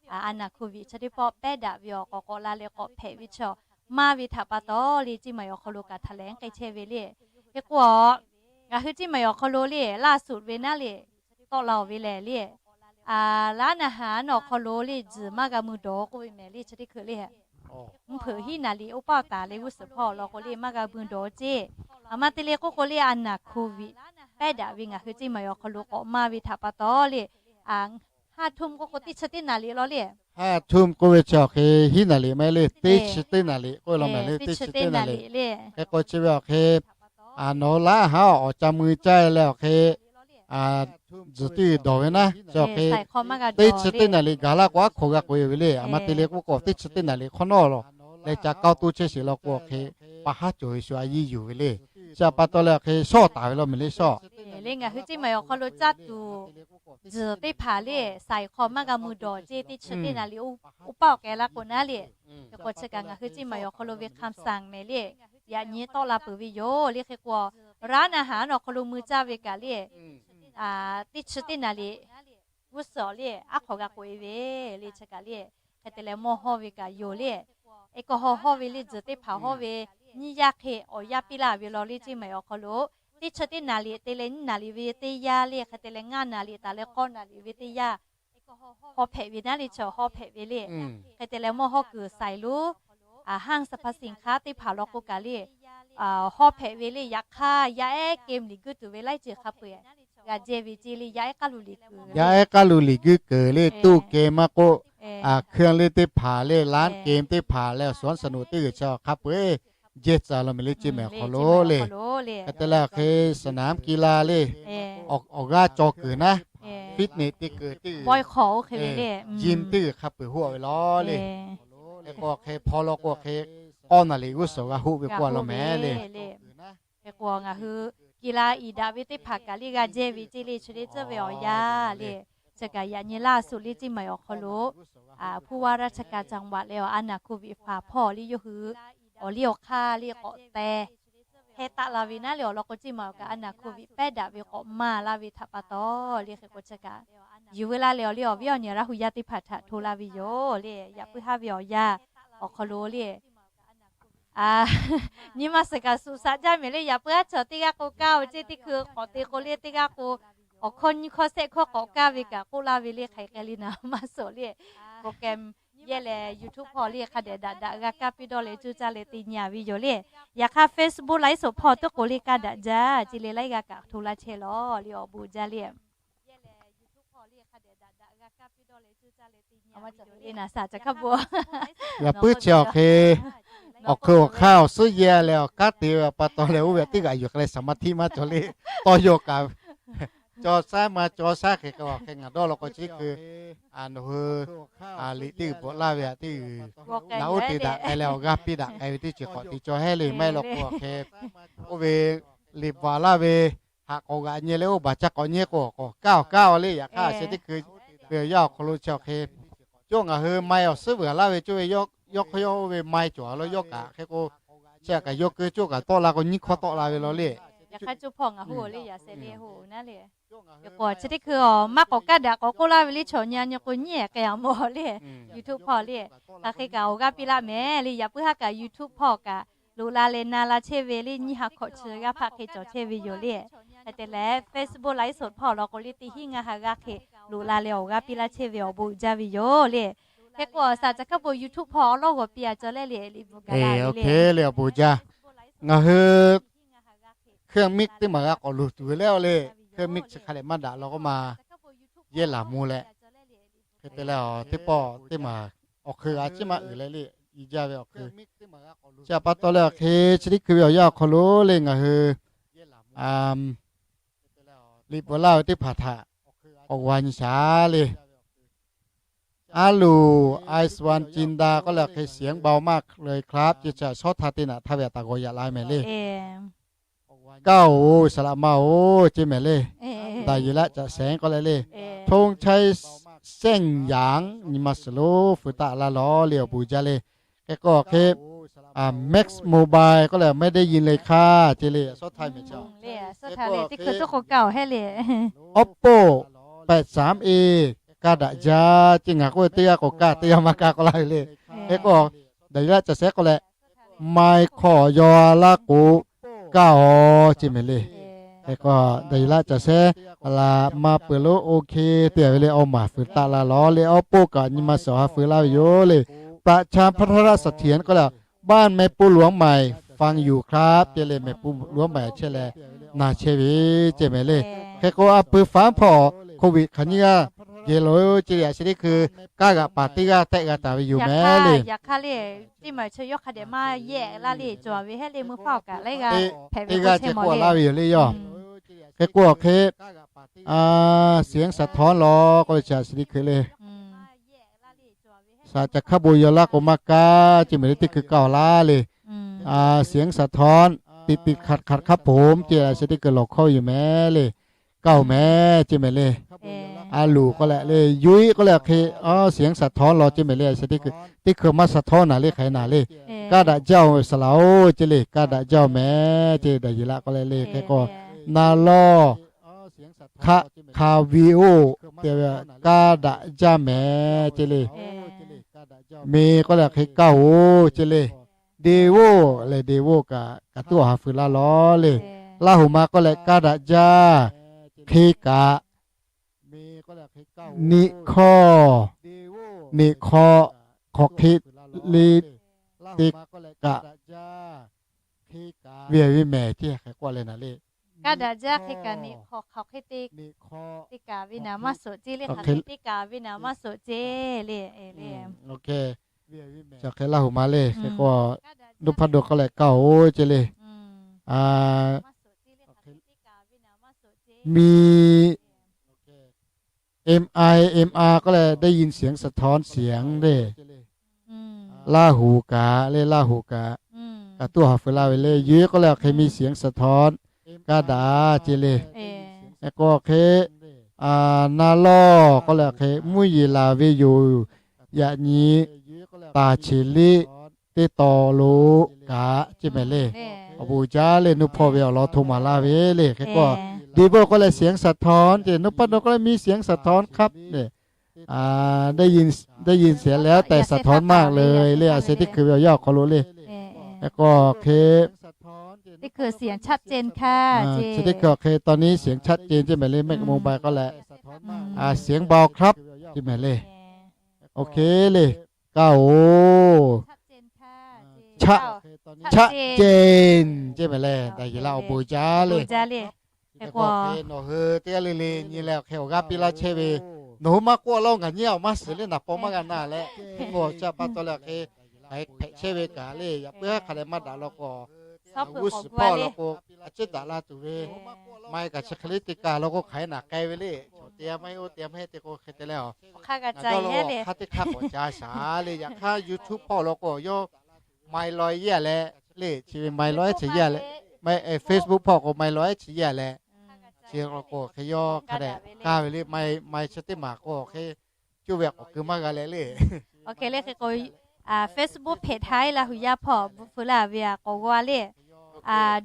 a naˬ hk'oˆ ve chi teˇ pawˆ pehˉ daꞈ ve awˬ k'awꞈ k'awꞈ la leh k'awꞈ hpehꞈ ve chaw maˇ ve htaꞈ pa taw le Ceˇ maˬ awˬ hk'aw lo kaꞈ htaꞈ lehˬ k'ai chehˇ ve le. Hk'e k'o ngaˬ hui Ceˇ maˬ awˬ hk'aw lo le laˇ suhˍ ve naˉ le, tawˆ la-oˬ ve lehˬ le, laˇ naˬ haˍ awˬ hk'aw lo le tzuhˬ maˇ g'a mui dawˬ k'oˆ ve mehˍ le chi teˇ hkui le. Mvuhˇ hpeuꞈ hiˉ naˍ liꞈ oˇ paˆ taˍ leh g'uˇ suhˍ hpawˇ law k'o le maˇ g'a mui dawˬ ceˇ. A ma te le k'oˆ k'o le a naˬ hk'oˆ ve pehˉ daꞈ ve ngaˬ hui Ceˇ maˬ awˬ hk'aw lo k'awꞈ maˇ ve htaꞈ pa taw le, ha htuˇ k'oˆ k'o teˇ chi teˇ naˍ liꞈ law le. Ha htuˇ k'oˆ ve chi awˬ hk'e hiˉ naˍ liꞈ maˇ heˆ le, teˇ chi teˇ naˍ liꞈ k'oˆ ve law mehˍ le, teˇ chi teˇ naˍ liꞈ le. Hk'e k'o chi ve awˬ hk'e nawˬ hui laˇ haˉ awˬ ca mui caˇ leh awˬ hk'e, tzuhˬ teˇ g'uiˬ dawˬ ve naˉ chi awˬ hk'e, teˇ chi teˇ naˍ liꞈ gaˬ laˇ k'o aˉ hkaw g'a k'oꞈ e ve le. Aˬ ma te leh k'oˆ k'o, teˇ chi teˇ naˍ liꞈ hk'awꞈ nawˉ leh ca kaoˇ toˇ chehˇ sheˍ law k'o, awˬ hk'e pa haˉ cawˬ ve shu a yiˇ yuˬ ve le. Chi pa taw leh awˬ hk'e shawˉ taˍ ve law meh le shawˉ. Leh ngaˬ hui Ciˇ Maiˍ awˬ hk'aw lo caˇ tuˬ tzuhˬ teˇ hpaˍ le, saiˍ hk'aw maˇ g'a mui dawˬ ceˇ, teˇ chi teˇ naˍ liꞈ oˇ paˆ awˬ k'ai laˇ k'o naˉ le. Hk'e k'o chi kaꞈ ngaˬ hui Ciˇ Maiˍ awˬ hk'aw lo ve hk'aˇ saˍ mehˍ le, yaꞈ nyi tawˆ la peuˬ ve yoˬ le. Hk'e k'o, raˉ na haˍ awˬ hk'aw lo mui caˇ ve kaꞈ le, teˇ chi teˇ naˍ liꞈ g'uˇ suhˍ le, aˉ hk'aw g'a k'oꞈ e ve le. Chi kaꞈ le, hk'e te leh mawˇ hawˇ ve kaꞈ yoˬ le. Eˬ, k'awꞈ hawˇ hawˇ ve le, tzuhˬ teˇ hpaˍ hawˇ ve nyiˇ yaˇ hk'e awˬ yaˇ piˇ laˇ ve law le. Ciˇ Maiˍ awˬ hk'aw lo teˇ chi teˇ naˍ liꞈ te leh nyiˇ naˍ liꞈ ve teˇ yanˇ le, hk'e te leh ngaˇ naˍ liꞈ taˍ leh k'awˇ naˍ liꞈ ve teˇ yanˇ hawˇ hpehꞈ ve naˉ le. Chi hawˇ hpehꞈ ve le. Hk'e te leh mawˇ hawˇ kuiˬ saiˍ lonˉ ห้างสรรพสินค้า teˇ hpaˍ law k'o kaꞈ le, hawˇ hpehꞈ ve le. Yaꞈ hk'aˇ yaˇ ehˉ เกม liꞈ guiˇ tuˬ ve laiˉ ceuˬ hk'a peu-eˬ g'a jehˇ ve ceˇ le. Yaˇ ehˉ k'aˉ lu liꞈ kuiˬ, yaˇ ehˉ k'aˉ lu liꞈ guiˇ kuiˬ le, tuˇ เกม maˇ k'oˆ, hkui le teˇ hpaˍ le, laˇ เกม teˇ hpaˍ leh awˬ suhˍ suhˍ nuꞈ teˇ g'uiˬ chi awˬ hk'a peu-eˬ jehˇ tcuh law meh le Ciˇ Maiˍ awˬ hk'aw lo le. Hk'e te leh awˬ hk'e สนามกีฬา le, awˬ g'aˇ caw kuiˬ naˉ, fitness teˇ kuiˬ teˇ g'uiˬ, gym teˇ g'uiˬ hk'a peu-eˬ hoˆ ve law le. Hk'e k'o awˬ hk'e hpaw law k'o awˬ hk'e k'awˇ naˍ liꞈ g'uˇ suhˍ g'a hoˆ ve k'oˆ law meh le. Hk'e k'o ngaˬ hui กีฬา iˍ daꞈ ve teˇ hpaˍ kaꞈ le g'a jehˇ ve ceˇ le. Chi teˇ tcuhˉ ve awˬ yanˇ le, chi kaꞈ yaꞈ nyi laˇ suhˍ le Ciˇ Maiˍ awˬ hk'aw lo ผู้ว่าราชการจังหวัด leh awˬ a naˍ โควิด faˍ hpawˇ le yawˇ hui awˬ liˇ awˬ hk'aˇ le k'awꞈ teh heh taˆ la ve naˉ le. Awˬ lawn k'o Ciˇ Maiˍ awˬ kaꞈ a naˍ โควิด pehˉ daꞈ ve k'awꞈ maˇ laˇ ve htaꞈ pa taw le. Hk'e k'o chi kaꞈ yuˬ veu la leh awˬ liˇ awˬ viˉ awˬ nyi Laˇ hu yaˇ teˇ hpaˍ htaꞈ hto laˇ ve yoˬ le. Yaꞈ puiˉ haˉ ve awˬ yanˇ awˬ hk'aw lo le, nyi ma suhˍ kaꞈ suhˍ shaꞈ jaˇ meh le. Yaꞈ puiˉ haˉ chaw teˇ g'aˇ k'o kaˇ-oˬ ceˇ, teˇ hkui k'awꞈ te k'o le teˇ g'aˇ k'o awˬ hkawˇ nyiˇ hkawˇ shehˆ hkawˇ k'awꞈ kaˇ ve kaꞈ k'oˆ laˇ ve le. Hk'aˬ hk'e le naˍ maˇ suhˍ le, program yehˇ leh YouTube hpawˇ le hk'a dehꞈ daꞈ daꞈ g'a kaˇ piˇ dawˇ leh cuˇ caˇ leh te nyi-a ve yoˬ le. Yaꞈ hk'aˇ Facebook ไลฟ์สด hpawˇ teˇ k'oˍ le kaˇ daꞈ jaˇ ceˇ le, laiˉ g'aˇ kaꞈ hto laˇ chehˇ lawˬ le awˬ bon jaˇ le. Yaꞈ puiˉ chi awˬ hk'e, awˬ hk'e awˬ hk'aˇ awˬ suhˉ yehˇ leh awˬ kanˉ te ve pa taw leh oˇ ve teˇ g'aꞈ yuˬ k'ai leh สมาธิ maˇ cawˬ le. Tawˇ yaw kaꞈ caw shaˉ maˇ caw shaˉ hk'e k'o awˬ hk'e ngaˬ dawˇ law k'o chi hkui nawˬ hui liꞈ teˇ g'uiˬ bvuhꞈ laˇ ve htaꞈ teˇ g'uiˬ, naꞈ oˇ te daꞈ k'ai leh awˬ g'aˇ piˇ daꞈ k'ai ve teˇ ceuˬ k'awꞈ te cawˬ hehˉ le. Maˇ heˆ law k'o awˬ hk'e oˇ ve liꞈ bvuhꞈ laˇ ve htaꞈ k'awꞈ g'aꞈ nyi leh oˇ baˬ caˇ k'awꞈ nyi k'o k'awꞈ kaˇ awˬ kaˇ-oˬ le. Yaꞈ hk'aˇ a sheh teˇ hkui ve awˬ yanˇ awˬ hk'aw lo chi awˬ hk'e, cawˇ ngaˬ hui ไมค์ awˬ suhˉ vuiˬ laˇ ve cawˇ ve yawˇ hk'aw yawˇ oˇ ve ไมค์ cawˬ a lo yawˇ kaꞈ hk'e k'o, chi kaꞈ yawˇ keu cawˇ kaꞈ tawˆ la k'o nyiˇ hkawˇ tawˆ la ve law le. Yaꞈ hk'aˇ cawˇ hpawˇ ngaˬ hui le yaꞈ sheh le hoꞈ naˉ le. K'o chi teˇ hkui maˇ k'awꞈ kaˇ daꞈ k'awꞈ k'oˆ laˇ ve le chaw nyi a nyi k'o nyi k'ai-a mawˬ le. YouTube hpawˇ le, hk'aˬ hk'e kaꞈ awˬ g'aˇ piˇ laˇ meh le. Yaꞈ puiˉ haˉ kaꞈ YouTube hpawˇ kaꞈ loꞈ la leh na la chehˇ ve le nyiˇ ha hkawꞈ chi g'aˇ hpaˆ hk'e cawˬ chehˇ ve yoˬ le. Hk'e te leh Facebook ไลฟ์สด hpawˇ law k'o le teˇ hinˉ ngaˇ ha g'aˇ hk'e loꞈ la leh awˬ g'aˇ piˇ laˇ chehˇ ve awˬ bon uiˍ jaˇ ve yoˬ le. Hk'e k'o a shaˍ ca hkaˇ po YouTube hpawˇ awˬ lawˉ g'awˬ piˇ-a cawˬ leh le liꞈ bvuhꞈ gaˬ la ve le. Awˬ hk'e le awˬ bon jaˇ. Ngaˬ hui hkui miˆ teˇ maˬ g'a k'awꞈ luˬ tuˬ ve le. Awˬ le hkui miˆ chi hk'a dehꞈ maˇ daꞈ law k'oˆ ma, yehˇ laˬ mvuh leh, hk'e te leh teˇ pawˆ teˇ maˬ awˬ hk'e g'a ciˉ maˇ uiˍ leh le, i jaˇ ve awˬ hk'e. Chi pa taw leh awˬ hk'e chi teˇ hkui ve awˬ yanˇ awˬ hk'aw lo le ngaˬ hui liꞈ bvuhꞈ laˇ ve teˇ hpaˍ htaꞈ k'awꞈ g'a nyi shaˍ le. Aˉ loˬ, Ice One Cinda k'oˆ leh awˬ hk'e เสียงเบามากเลยครับ ce chi shawˉ htaˇ teˇ naꞈ htaˇ ve htaꞈ g'aw yaꞈ la meh le. Kaˇ-oˬ, saˍ laꞈ ma-oˬ, ce meh le. Daˍyeˍlaˆ Caꞈ shehˍ k'oˆ leh le, ธงชัย แซ่งหยาง nyi ma suhˍ lo fuiˍ taˆ la lawˬ le awˬ bon jaˇ le. Hk'e k'o awˬ hk'e Max Mobile k'oˆ leh ไม่ได้ยินเลยค่ะ ce le shawˉ htaˇ meh chi. Oppo แปดสามเอ kaˇ daꞈ jaˇ ce. Ngaˬ k'oˆ ve teˇ g'aˇ k'awꞈ kaˇ, teˇ g'aˇ maˇ kaˇ k'oˆ laˇ ve le. Hk'e k'o Daˍyeˍlaˆ Caꞈ shehˍ k'oˆ leh ไมค์ hk'aw yaw laˇ k'o kaˇ-oˬ ce meh le. Hk'e k'o Daˍyeˍlaˆ Caꞈ shehˍ laꞈ ma peuˬ lo โอเค te-a ve le, awˬ maˬ fuiˍ taˆ la lawˬ le. Oppo kaꞈ nyi ma suhˍ ha fuiˍ laˇ ve yoˬ le. ประชาพัฒนเสถียร k'oˆ leh บ้านแม่ปูหลวงใหม่ ฟังอยู่ครับ ce le, แม่ปูหลวงใหม่ chehˇ leh na chehˇ ve ce meh le. Hk'e k'o a pui faˉ hpawˇ โควิด hk'aˬ nyiˇ g'aˇ Yeˬ loˬ ceˇ le, a sheh teˇ hkui kaˇ g'aꞈ paˍ teˇ g'aˇ tehˆ g'a taˍ ve yoˬ mehˍ le. Yaꞈ hk'aˇ le, teˇ maˬ chaw yawˇ hk'a dehꞈ maˇ yehˆ laˇ le, cawˬ ve hehˉ le, meuˇ hpaˇ kaꞈ laiˉ g'aˇ hpehꞈ ve teˇ g'aˇ ceh k'awꞈ laˇ ve yoˬ le yoˬ. Hk'e k'o hk'e, เสียงสะท้อน law k'oˆ ve chi a sheh teˇ hkui le, saˍ caˬ hkaˉ bon yaw laˇ k'o maˇ kaˇ ceˇ mehˍ le, teˇ hkui kaˇ awˬ laˇ le. เสียงสะท้อน ติดติดขัดขัดครับผม ceˇ a sheh teˇ hkui lawˬ hkawˇ ve yoˬ mehˍ le. Kaˇ oˬ mehˍ ceˇ mehˍ le. A loˍ k'oˆ leh le, yuiˉ k'oˆ leh hk'e, เสียงสะท้อน law ceˇ mehˍ le, a sheh teˇ hkui, teˇ hkui maˇ สะท้อน naˍ le, hk'aˬ hk'e naˍ le. Kaˇ daꞈ jaˇ oˬ saˍ laꞈ oˬ ceˇ le, kaˇ daꞈ jaˇ oˬ mehˍ ceˇ, daꞈ yeˬ laˇ k'oˆ leh le, hk'e k'o, na lawˇ hk'aˆ hk'a ve oˇ te ve, kaˇ daꞈ jaˇ mehˍ ceˇ le. Me k'oˆ leh hk'e kaˇ oˬ ceˇ le. De oˇ leh de oˇ kaꞈ, kaꞈ tuˉ awˬ ha feu laˇ lawˬ le. Laˇ hoꞈ ma k'oˆ leh kaˇ daꞈ jaˇ, hk'e kaꞈ, neꞈ hkawˇ, neꞈ hk'aw, hk'aˬ hk'e le, te kaꞈ ve ve mehˍ ceˇ, hk'e k'oˆ leh naˍ le. Kaˇ daꞈ jaˇ hk'e kaꞈ neꞈ hk'aw hk'aˬ hk'e te, te kaꞈ ve naˍ maˇ suhˍ ceˇ le, hk'aˬ hk'e te kaꞈ ve naˍ maˇ suhˍ ceˇ le. Chi hk'e Laˇ huˍ ma le, hk'e k'o, นพดล k'oˆ leh kaˇ oˬ ceˇ le. Mi, M I, M A k'oˆ leh ได้ยินเสียงสะท้อน เสียง le. Laˇ huˍ kaꞈ le, Laˇ huˍ kaꞈ, kaꞈ tuˉ awˬ ha feu laˇ ve le. Yuiˉ k'oˆ leh hk'e มีเสียงสะท้อน kaˇ daꞈ ceˇ le. K'o hk'e, na lawˇ k'oˆ leh hk'e mvuhˇ yeˬ laˬ ve yoˬ. Yaꞈ nyi taˍ cheˍ liˇ teˇ taw lo kaꞈ ceˇ mehˍ le. Awˬ bon jaˇ le, nuˇ hpawˇ ve awˬ lawn hto maˍ laˇ ve le. Hk'e k'o, ดีเวอร์ k'oˆ leh เสียงสะท้อน ceˇ, นพดล k'oˆ leh มีเสียงสะท้อนครับ ได้ยินเสียงแล้วแต่สะท้อนมากเลย le, a sheh teˇ hkui ve awˬ yanˇ awˬ hk'aw lo le. Hk'e k'o hk'e, chi teˇ hkui hk'e ตอนนี้เสียงชัดเจน ceˇ mehˍ le, แม็ก โมบาย k'oˆ leh, เสียงเบาครับ ceˇ mehˍ le. Oˇ hk'e le, kaˇ oˬ, ชัดเจน ceˇ mehˍ le, daꞈ yeˬ laˇ, awˬ bon jaˇ le. Hk'e k'o, nawˬ hui teˇ g'aˇ le le nyi leh hk'e awˬ g'aˇ piˇ laˇ chehˇ ve, nawˬ hui maˇ k'oˆ laˇ, ngaˬ nyi awˬ maˇ shiˍ le, naˍ paw maˇ g'a na leh, k'o chi pa taw leh hk'e, hk'aˬ hk'e hpehꞈ chehˇ ve kaꞈ le, yaꞈ puiˉ hk'a dehꞈ maˇ daꞈ law k'o, g'uˇ suhˍ hpawˇ law k'o, a ciˉ daꞈ la tuˬ ve, mai kaꞈ chi hk'e le te kaꞈ law k'o, hk'aˬ hk'e naˍ k'ai ve le. Chaw te maˇ heˆ, oˇ te maˇ heˆ te k'o hk'e te leh, a, dawˇ law hk'aˇ teˇ hk'aˇ k'awꞈ ca shaˍ le. Yaꞈ hk'aˇ YouTube hpawˇ law k'o, yawˇ mai law yeˇ a leh le, chi ve mai law ehˉ chi yeˇ a leh, Facebook hpawˇ k'o mai law ehˉ chi yeˇ a leh, chi law k'o hk'e yawˇ hk'a dehꞈ kaˇ ve le. Mai, mai chi teˇ maˬ k'o hk'e, coˇ ve k'awꞈ keu maˇ g'a leh le. Oˇ hk'e le, hk'e k'o, Facebook hpehꞈ htaˇ Laˇ huˍ yaˇ hpawˇ bvuhꞈ feu laˇ ve a k'awꞈ g'aw le.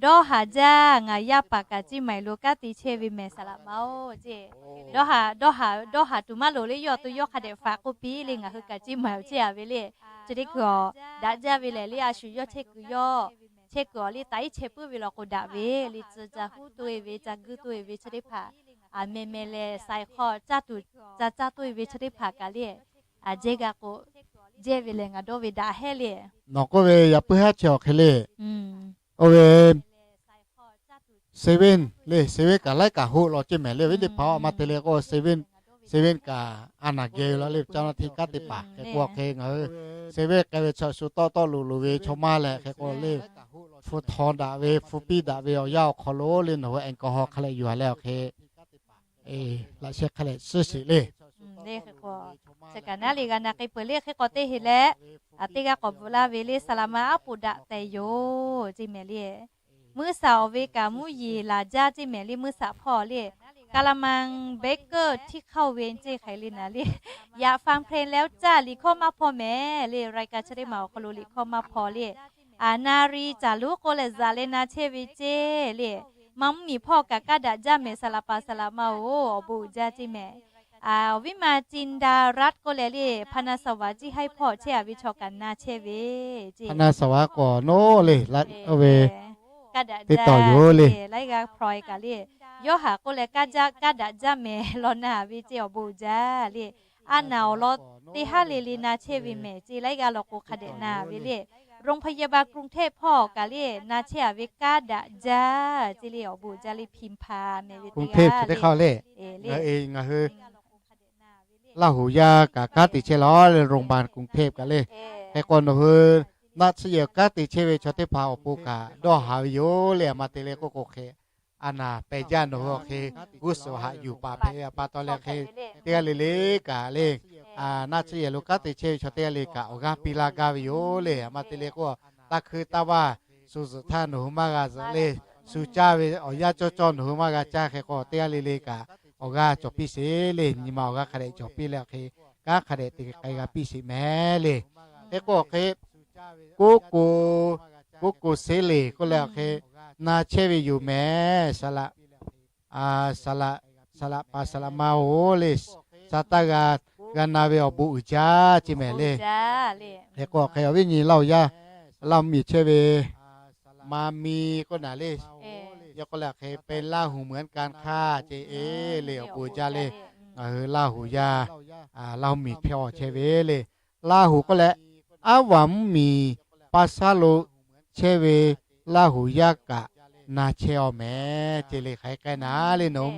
Dawˇ haˍ jaˇ, ngaˬ yaˇ paˍ kaꞈ ceˇ maˍ lo kanˉ te chehˇ ve mehˍ saˍ laꞈ ma oˬ ceˇ. Dawˇ haˍ, dawˇ haˍ, dawˇ haˍ tuˬ maˇ loˍ le, yawˇ awˬ to yawˇ hk'a dehꞈ faꞈ k'oˆ piˇ le, ngaˬ hui kaꞈ ceˇ maˍ oˬ chehˇ a ve le. Chi teˇ hkui awˬ daꞈ jaˇ ve lehˬ le, a shu yawˇ chehˇ kuiˬ yawˇ chehˇ kuiˬ awˬ le taꞈ iˉ chehˇ puiˉ ve law k'o daꞈ ve le, tcuh ca huˉ toˇ e ve, ca guiˇ toˇ e ve chi teˇ hpaˍ, a meh meh leh sai hk'aw caˇ tuˬ ca caˇ toˇ e ve chi teˇ hpaˍ kaꞈ le, a jehˇ g'a k'o, jehˇ ve lehˬ ngaˬ dawˇ ve daꞈ hehˉ le. Nawˬ k'oˆ ve yaꞈ puiˉ haˉ chi awˬ hk'e le. Oˇ ve seven le, seven kaꞈ laiˉ kaꞈ hoˆ law ceˇ mehˍ le. Ve teˇ hpaˍ a ma te le k'o, seven, seven kaꞈ a naˍ geh ve law le, เจ้าหน้าที่ kanˉ te paˍ. Hk'e k'o hk'e ngaˬ hui seven k'ai ve chaw shu tawˆ tawˆ loꞈ loꞈ ve chaw maˇ leh, hk'e k'o le, hpu htaw daꞈ ve, hpu piˇ daꞈ ve awˬ yanˇ awˬ hk'aw lo le, nawˬ hui แอลกอฮอล์ hk'a leh yuˬ a leh awˬ hk'e, laꞈ sheh hk'a leh suhˉ sheˍ le. Hk'e k'o, chi kaꞈ naˉ le g'a na k'ai peuˬ le. Hk'e k'o teˇ heˆ leh, a teˇ g'aˇ k'awꞈ bvuhꞈ laˇ ve le, saˍ laꞈ ma aˉ poꞈ daꞈ tehꞈ yoˬ ceˇ mehˍ le. Mvuhˇ shaˍ awˬ ve kaꞈ mvuhˇ yeˬ laˬ jaˇ ceˇ mehˍ le, mvuhˇ shaˍ hpawˇ le. กะละมัง เบเกอร์ ที่เข้าเวร ceˇ hk'aˬ hk'e le naˍ le. Yaꞈ ฟังเพลงแล้วจ้า liꞈ hkawˇ maˇ hpaw mehˍ le, รายการ chi teˇ maˬ awˬ hk'aw lo liꞈ hkawˇ maˇ hpaw le. A, นารี จ๋าลูก k'oˆ leh zaꞈ leh na chehˇ ve ceˇ le. Ma mvuhˇ miˬ hpawˇ kaꞈ kanˉ daꞈ jaˇ mehˍ saˍ laꞈ paˍ saˍ laꞈ ma oˬ, awˬ bon uiˍ jaˇ ceˇ mehˍ. Awˬ viˉ ma จินดารัตน์ k'oˆ leh le, พนาสวรรค์ ceˇ haiˉ hpawˇ chehˇ a ve chaw kaꞈ na chehˇ ve ceˇ. พนาสวรรค์ k'o naˉ le, oˇ ve kanˉ daꞈ jaˇ yoˬ le. Laiˉ g'aˇ พลอย kaꞈ le, yawˇ haꞈ k'oˆ leh kanˉ daꞈ jaˇ mehˍ law na ve ceˇ, awˬ bon uiˍ jaˇ le. A naˍ awˬ lawn teˇ haˉ le le na chehˇ ve mehˍ ceˇ, laiˉ g'aˇ law k'o hk'a dehꞈ na ve le. โรงพยาบาลกรุงเทพ hpawˇ kaꞈ le na chehˇ a ve kanˉ daꞈ jaˇ ceˇ le, awˬ bon uiˍ jaˇ le. พิมพา mehˍ ve teˇ g'aˇ le, ngaˬ hui hk'a dehꞈ na ve le. Laˇ huˍ yaˇ kaꞈ kanˉ te chehˇ la le, โรงพยาบาลกรุงเทพ kaꞈ le. Hk'e k'o nawˬ hui naˆ tsuhˇ yehˬ kanˉ te chehˇ ve chaw teˇ hpaˍ awˬ pon kaꞈ dawˇ haˍ ve yoˬ le. A ma te le k'oˆ k'o hk'e, a naˍ pehˬ jaˇ nawˬ hui awˬ hk'e g'uˇ suhˍ haꞈ yuˬ paˍ hpehꞈ ve pa taw leh hk'e, teˇ g'aˇ le le kaꞈ le, naˆ tsuhˇ yehˬ lo kanˉ te chehˇ ve chaw teˇ g'aˇ le kaꞈ awˬ g'aˇ piˇ laˇ gaˇ ve yoˬ le. A ma te le k'o, taˇ hkuiˇ taˇ vaˇ shu zuhꞈ htaˇ nawˬ hui maˇ g'a zuhꞈ le. Shu caˇ ve awˬ yanˇ cawˇ cawˇ nawˬ hui maˇ g'a caˇ. Hk'e k'o teˇ g'aˇ le le kaꞈ awˬ g'aˇ cawˬ piˇ sheˍ le. Nyi ma awˬ g'aˇ hk'a dehꞈ cawˬ piˇ leh awˬ hk'e, kanˉ hk'a dehꞈ te k'ai g'a piˇ sheˍ mehˍ le. Hk'e k'o awˬ hk'e, โกโก้ โกโก้ เสรี k'oˆ leh awˬ hk'e, na chehˇ ve yoˬ mehˍ. Saˍ laꞈ, saˍ laꞈ, saˍ laꞈ paˍ saˍ laꞈ ma-oˬ le, sha taˇ g'a, g'a na ve awˬ bon uiˍ jaˇ ce mehˍ le. Hk'e k'o awˬ hk'e awˬ viˉ nyi laˇ huˍ yaˇ, laˇ huˍ miˬ chehˇ ve มามี k'oˆ naˍ le. Yawˇ k'oˆ leh awˬ hk'e เป็นราหูเหมือนกันค่ะ ce e le, awˬ bon jaˇ le. Ngaˬ hui laˇ huˍ yaˇ, laˇ huˍ miˬ hpehˇ awˬ chehˇ ve le. Laˇ huˍ k'oˆ leh, aˉ vaˬ mvuhˇ miˬ pa shaˉ lo chehˇ ve laˇ huˍ yaˇ kaꞈ na chehˇ aw mehˍ ce le. Hk'aˬ hk'e k'ai naˍ le, nawˬ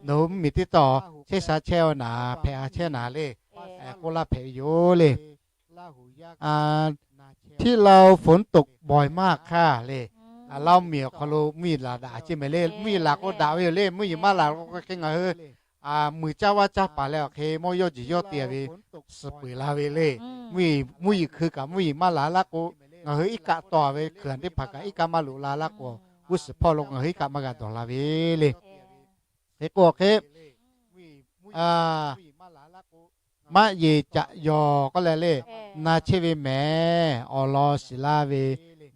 hui mvuhˇ miˬ teˇ tawˇ chehˇ sha chehˇ aw naˍ, hpehꞈ a chehˇ naˍ le. K'oˆ laˇ hpehꞈ ve yoˬ le. ที่เราฝนตกบ่อยมากค่ะ le. Laˇ huˍ miˬ awˬ hk'aw lo mvuhˇ yeˬ laˬ daꞈ ce mehˍ le. Mvuhˇ yeˬ laˬ k'o daꞈ ve yoˬ le. Mvuhˇ yeˬ maˇ laˬ k'o hk'e ngaˬ hui muiˬ caˇ vaˇ caˇ paˍ leh awˬ hk'e mawˇ yawˇ jeˬ yawˇ te ve suhˍ peuˬ la ve le. Mvuhˇ yeˬ hkui kaꞈ mvuhˇ yeˬ maˇ laˬ laˇ k'o, ngaˬ hui iˉ kaˆ tawˍ ve hkui-anˬ teˇ hpaˍ kaꞈ iˉ kaˆ maˇ loꞈ la laˇ k'o, g'uˇ suhˍ hpawˇ lo ngaˬ hui iˉ kaˆ maˇ g'a dawˬ la ve le. Hk'e k'o awˬ hk'e, maˆ yeˬ caꞈ yawˬ k'oˆ leh le, na chehˇ ve mehˍ. Awˬ lawn shiˍ laˇ ve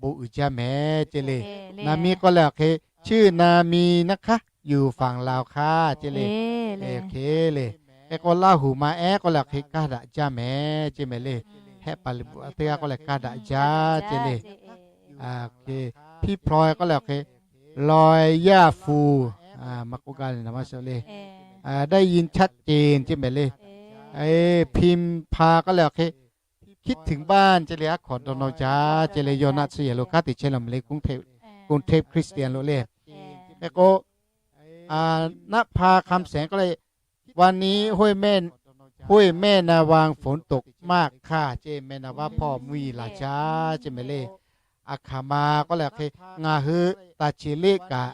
bon uiˍ jaˇ mehˍ ce le. Naˍ mi k'oˆ leh awˬ hk'e, ชื่อนามีนะคะ อยู่ฝั่งลาวค่ะ ce le. Hk'e le. Hk'e k'o laˇ huˍ ma ehˉ k'oˆ leh awˬ hk'e, kaˇ daꞈ jaˇ mehˍ ce mehˍ le. Hehˆ paˍ liꞈ bvuhꞈ teˇ g'aˇ k'oˆ leh kaˇ daꞈ jaˇ ce le. Hpiˇ hpaw k'oˆ leh awˬ hk'e, รอยหญ้าฟู maˇ k'oˆ gaˇ le, na maˇ shuˍ le. ได้ยินชัดเจน ce mehˍ le. Hpiˇ hpaw k'oˆ leh awˬ hk'e, คิดถึงบ้าน ce le, aˉ hkaw dawˇ nawˇ jaˇ ce le. Yawˇ naˆ tsuhˇ yehˬ lo kanˉ te chehˇ la mehˍ le, กรุงเทพ Christian lo le. Hk'e k'o, naˆ hpaˍ คำแสง k'oˆ leh, วันนี้ห้วยแม่นาวางฝนตกมากค่ะ ce, แม่นาวา hpawˇ mvuhˇ yeˬ laˬ jaˇ ce mehˍ le. A hkaˍ ma k'oˆ leh awˬ hk'e, ngaˬ hui taˍ cheˍ leˆ kaꞈ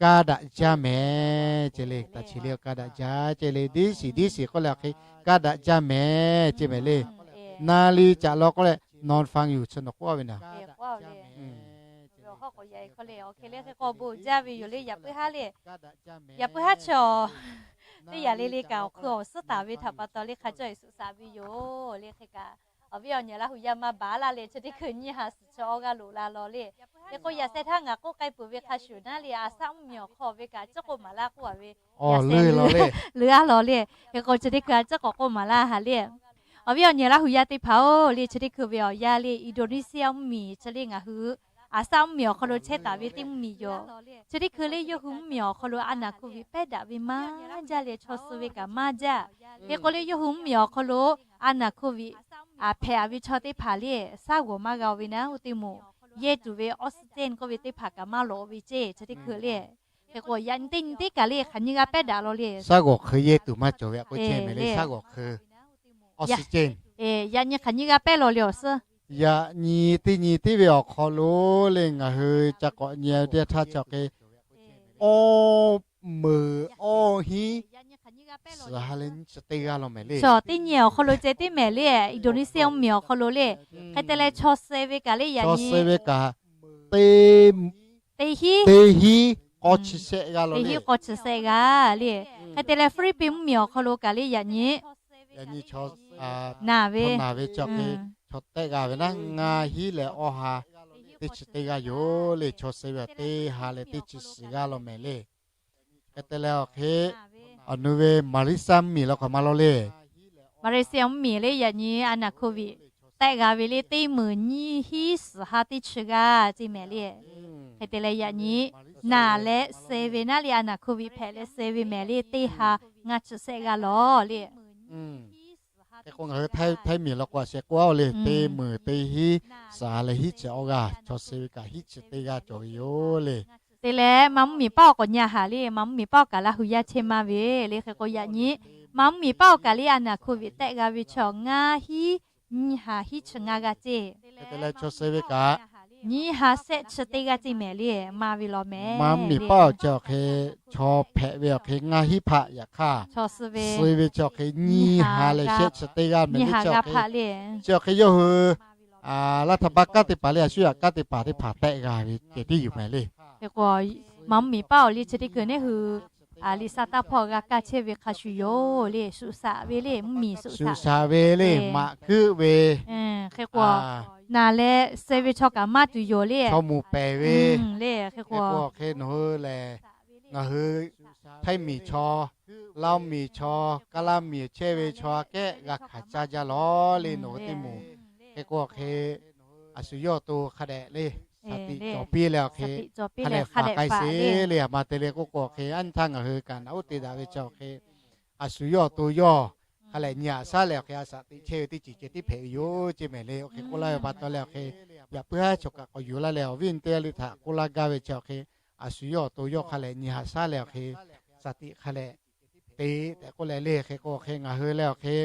kaˇ daꞈ jaˇ mehˍ ce le. Taˍ cheˍ leˆ kaˇ daꞈ jaˇ ce le. Diˉ shiˍ diˉ shiˍ k'oˆ leh awˬ hk'e, kaˇ daꞈ jaˇ mehˍ ce mehˍ le. นาลี caꞈ law k'oˆ leh, นอนฟังอยู่ chi nawˬ k'oˆ ve naˍ. Awˬ hk'e le hk'e k'o bon jaˇ ve yoˬ le. Yaꞈ puiˉ haˉ le, yaꞈ puiˉ haˉ chi teˇ yanˇ le le kaꞈ awˬ hk'eun awˬ suhˉ taˍ ve htaꞈ pa taw le hk'a cawˇ e suhˍ shaˍ ve yoˬ le. Hk'e kaꞈ, awˬ viˉ awˬ nyi laˇ huˍ yaˇ maˇ baˬ laˇ le, chi teˇ hkui nyiˇ ha suhˍ chi awˇ g'aˇ loꞈ la law le. Hk'e k'o yaꞈ sheh htaˇ ngaˬ k'oˆ k'ai peuˬ ve hk'a shuˍ naˉ le, a shaˉ mvuhˇ miˬ awˬ hk'aw ve kaꞈ ciˉ k'oˆ maˍ laˇ k'oˆ a ve, yaꞈ sheh leuˉ a law le. Hk'e k'o chi teˇ hkui a ciˉ k'awꞈ k'oˆ maˍ laˇ ha le. Awˬ viˉ awˬ nyi laˇ huˍ yaˇ teˇ hpaˍ-oˬ le, chi teˇ hkui ve awˬ yanˇ le, Indonesia mvuhˇ miˬ chi le ngaˬ hui a shaˉ mvuhˇ miˬ awˬ hk'aw lo chehˇ taˍ ve teˇ mvuhˇ miˬ yoˬ. Chi teˇ hkui le yawˇ hui mvuhˇ miˬ awˬ hk'aw lo a naˍ hkoˇ viꞈ pehˉ daꞈ ve maˇ jaˇ leh chaw suh ve kaꞈ maˇ jaˇ. Hk'e k'o le yawˇ hui mvuhˇ miˬ awˬ hk'aw lo a naˍ hkoˇ viꞈ hpehꞈ a ve chaw teˇ hpaˍ le, shaˉ g'awˬ maˇ g'a ve naˉ oˇ teˇ moˍ, yehˇ tuˬ ve oxygen k'oˆ ve teˇ hpaˍ kaꞈ maˇ lawꞈ ve ceˇ. Chi teˇ hkui le, hk'e k'o yaꞈ nyi teˇ nyi teˇ kaˬ le hk'aˬ nyi g'a pehˉ daꞈ law le. Shaˉ g'awˬ hk'eu yehˇ tuˬ maˇ cawˬ ve k'o chehˇ mehˍ le, shaˉ g'awˬ hk'eu. Oxygen. Yaꞈ nyi hk'aˬ nyi g'a pehˉ law le awˬ suhˉ. Yaꞈ nyi teˇ nyi teˇ ve awˬ hk'aw lo le ngaˬ hui ca k'awꞈ nyi teˇ htaˇ cawˬ hk'e, awˇ meuˍ awˇ hinˉ suhˍ ha leh nyiˇ chi teˇ g'aˇ law mehˍ le. Chaw teˇ nyi awˬ hk'aw lo ceh tiˉ mehˍ le, Indonesia mvuhˇ miˬ awˬ hk'aw lo le. Hk'e te leh chaw suh ve kaꞈ le yaꞈ nyi, teˇ hinˉ, teˇ hinˉ k'awˇ chi shehˆ g'aˇ law le. Teˇ hinˉ k'awˇ chi shehˆ g'aˇ le. Hk'e te leh Hpiˇliˇpiˆ mvuhˇ miˬ awˬ hk'aw lo kaꞈ le yaꞈ nyi, naˬ ve, naˬ ve chaw hk'e chaw tehˆ g'a ve naˉ, ngaˇ hinˉ leh awˇ ha teˇ chi teˇ g'aˇ yoˬ le. Chaw suh ve teˇ ha leh teˇ chi suhˍ g'aˇ law mehˍ le. Hk'e te leh awˬ hk'e, awˬ nu ve Malaysia mvuhˇ miˬ law hk'aˬ ma law le. Malaysia mvuhˇ miˬ le yaꞈ nyi a naˍ hkoˇ viꞈ tehˆ g'a ve le teˇ meunˍ nyiˇ hinˉ suhˍ ha teˇ chi g'aˇ ce mehˍ le. Hk'e te leh yaꞈ nyi naˬ leh suh ve naˉ le a naˍ hkoˇ viꞈ hpehꞈ leh suh ve mehˍ le teˇ ha ngaˇ chi shehˆ g'aˇ law le. Hk'e k'o ngaˬ hui Htaiˇ miˬ law k'o a sheh k'oˆ a le, teˇ meunˍ teˇ hinˉ suhˍ ha leh hiˉ chi awˇ g'aˇ, chaw suh ve kaꞈ hiˉ chi teˇ g'aˇ cawˬ ve yoˬ le. Te leh ma mvuhˇ miˬ paˉ awˬ k'awꞈ nyi haˍ le, ma mvuhˇ miˬ paˉ awˬ kaꞈ Laˇ hui yaˇ chehˇ maˇ ve le. Hk'e k'o yaꞈ nyi ma mvuhˇ miˬ paˉ awˬ kaꞈ le a naˍ hk'oˆ ve tehˆ g'a ve chaw ngaˇ hinˉ nyiˇ ha hiˉ chi ngaˇ g'aˇ ceˇ. Te leh chaw suh ve kaꞈ nyiˇ ha shehˆ chi teˇ g'aˇ ceˇ mehˍ le, maˇ ve law mehˍ. Ma mvuhˇ miˬ paˉ awˬ chi awˬ hk'e chaw hpehꞈ ve awˬ hk'e ngaˇ hinˉ hpaˆ yaꞈ hk'aˇ, suh ve chi awˬ hk'e nyiˇ ha leh shehˆ chi teˇ g'aˇ mehˍ le. Chi awˬ hk'e yawˇ hui laˇ htaˇ baˆ kanˉ teˇ hpaˍ le, a shu yaꞈ kanˉ teˇ hpaˍ teˇ hpaˍ tehˆ g'a ve ceh tiˉ yoˬ mehˍ le. Hk'e k'o ma mvuhˇ miˬ paˉ awˬ le chi teˇ hkui neˉ hui liꞈ sa taˇ hpawˇ g'a kaˇ chehˇ ve hk'a shuˍ yoˬ le. Shuˍ saꞈ ve le, mvuhˇ miˬ shuˍ saꞈ ve le, maꞈ kuiˉ ve, hk'e k'o naˍ leh suh ve chaw kaꞈ maˇ tuˬ yoˬ le. Chaw moˍ pehˬ ve le. Hk'e k'o hk'e nawˬ hui lehˬ, ngaˬ hui Htaiˇ miˬ chaw, Laˇ miˬ chaw, Kaˇ laˇ miˬ chehˇ ve chaw aꞈ kehˉ g'a hkanˍ caˇ jaˇ lawˬ le nawˬ hui teˇ moˍ. Hk'e k'o hk'e a shu yawˇ awˬ to hk'a dehꞈ le, shaˍ tiꞈ cawˬ piˇ leh awˬ hk'e hk'a dehꞈ fa k'ai sheˍ le. A ma te leh k'oˆ k'o hk'e a nyi htaˇ ngaˬ hui kaꞈ naꞈ uˉ te daꞈ ve chi awˬ hk'e a shu yawˇ awˬ to yawˇ hk'a lehˬ nyi haꞈ shaˉ leh awˬ hk'e a shaˍ tiꞈ chehˇ ve teˇ ceuˬ ceh tiˉ hpehꞈ ve yoˬ ceˇ mehˍ le. Awˬ hk'e k'oˆ laˇ ve pa taw leh awˬ hk'e yaꞈ puiˉ haˉ chaw kaꞈ k'awꞈ yuˬ laˇ leh awˬ viˉ awˬ nyi teˇ g'aˇ le htaꞈ k'oˆ laˇ gaˇ ve chi awˬ hk'e a shu yawˇ awˬ to yawˇ hk'a lehˬ nyi haꞈ shaˉ leh awˬ hk'e shaˍ tiꞈ hk'a lehˬ te tehꞈ k'oˆ leh le. Hk'e k'o hk'e ngaˬ hui leh awˬ hk'e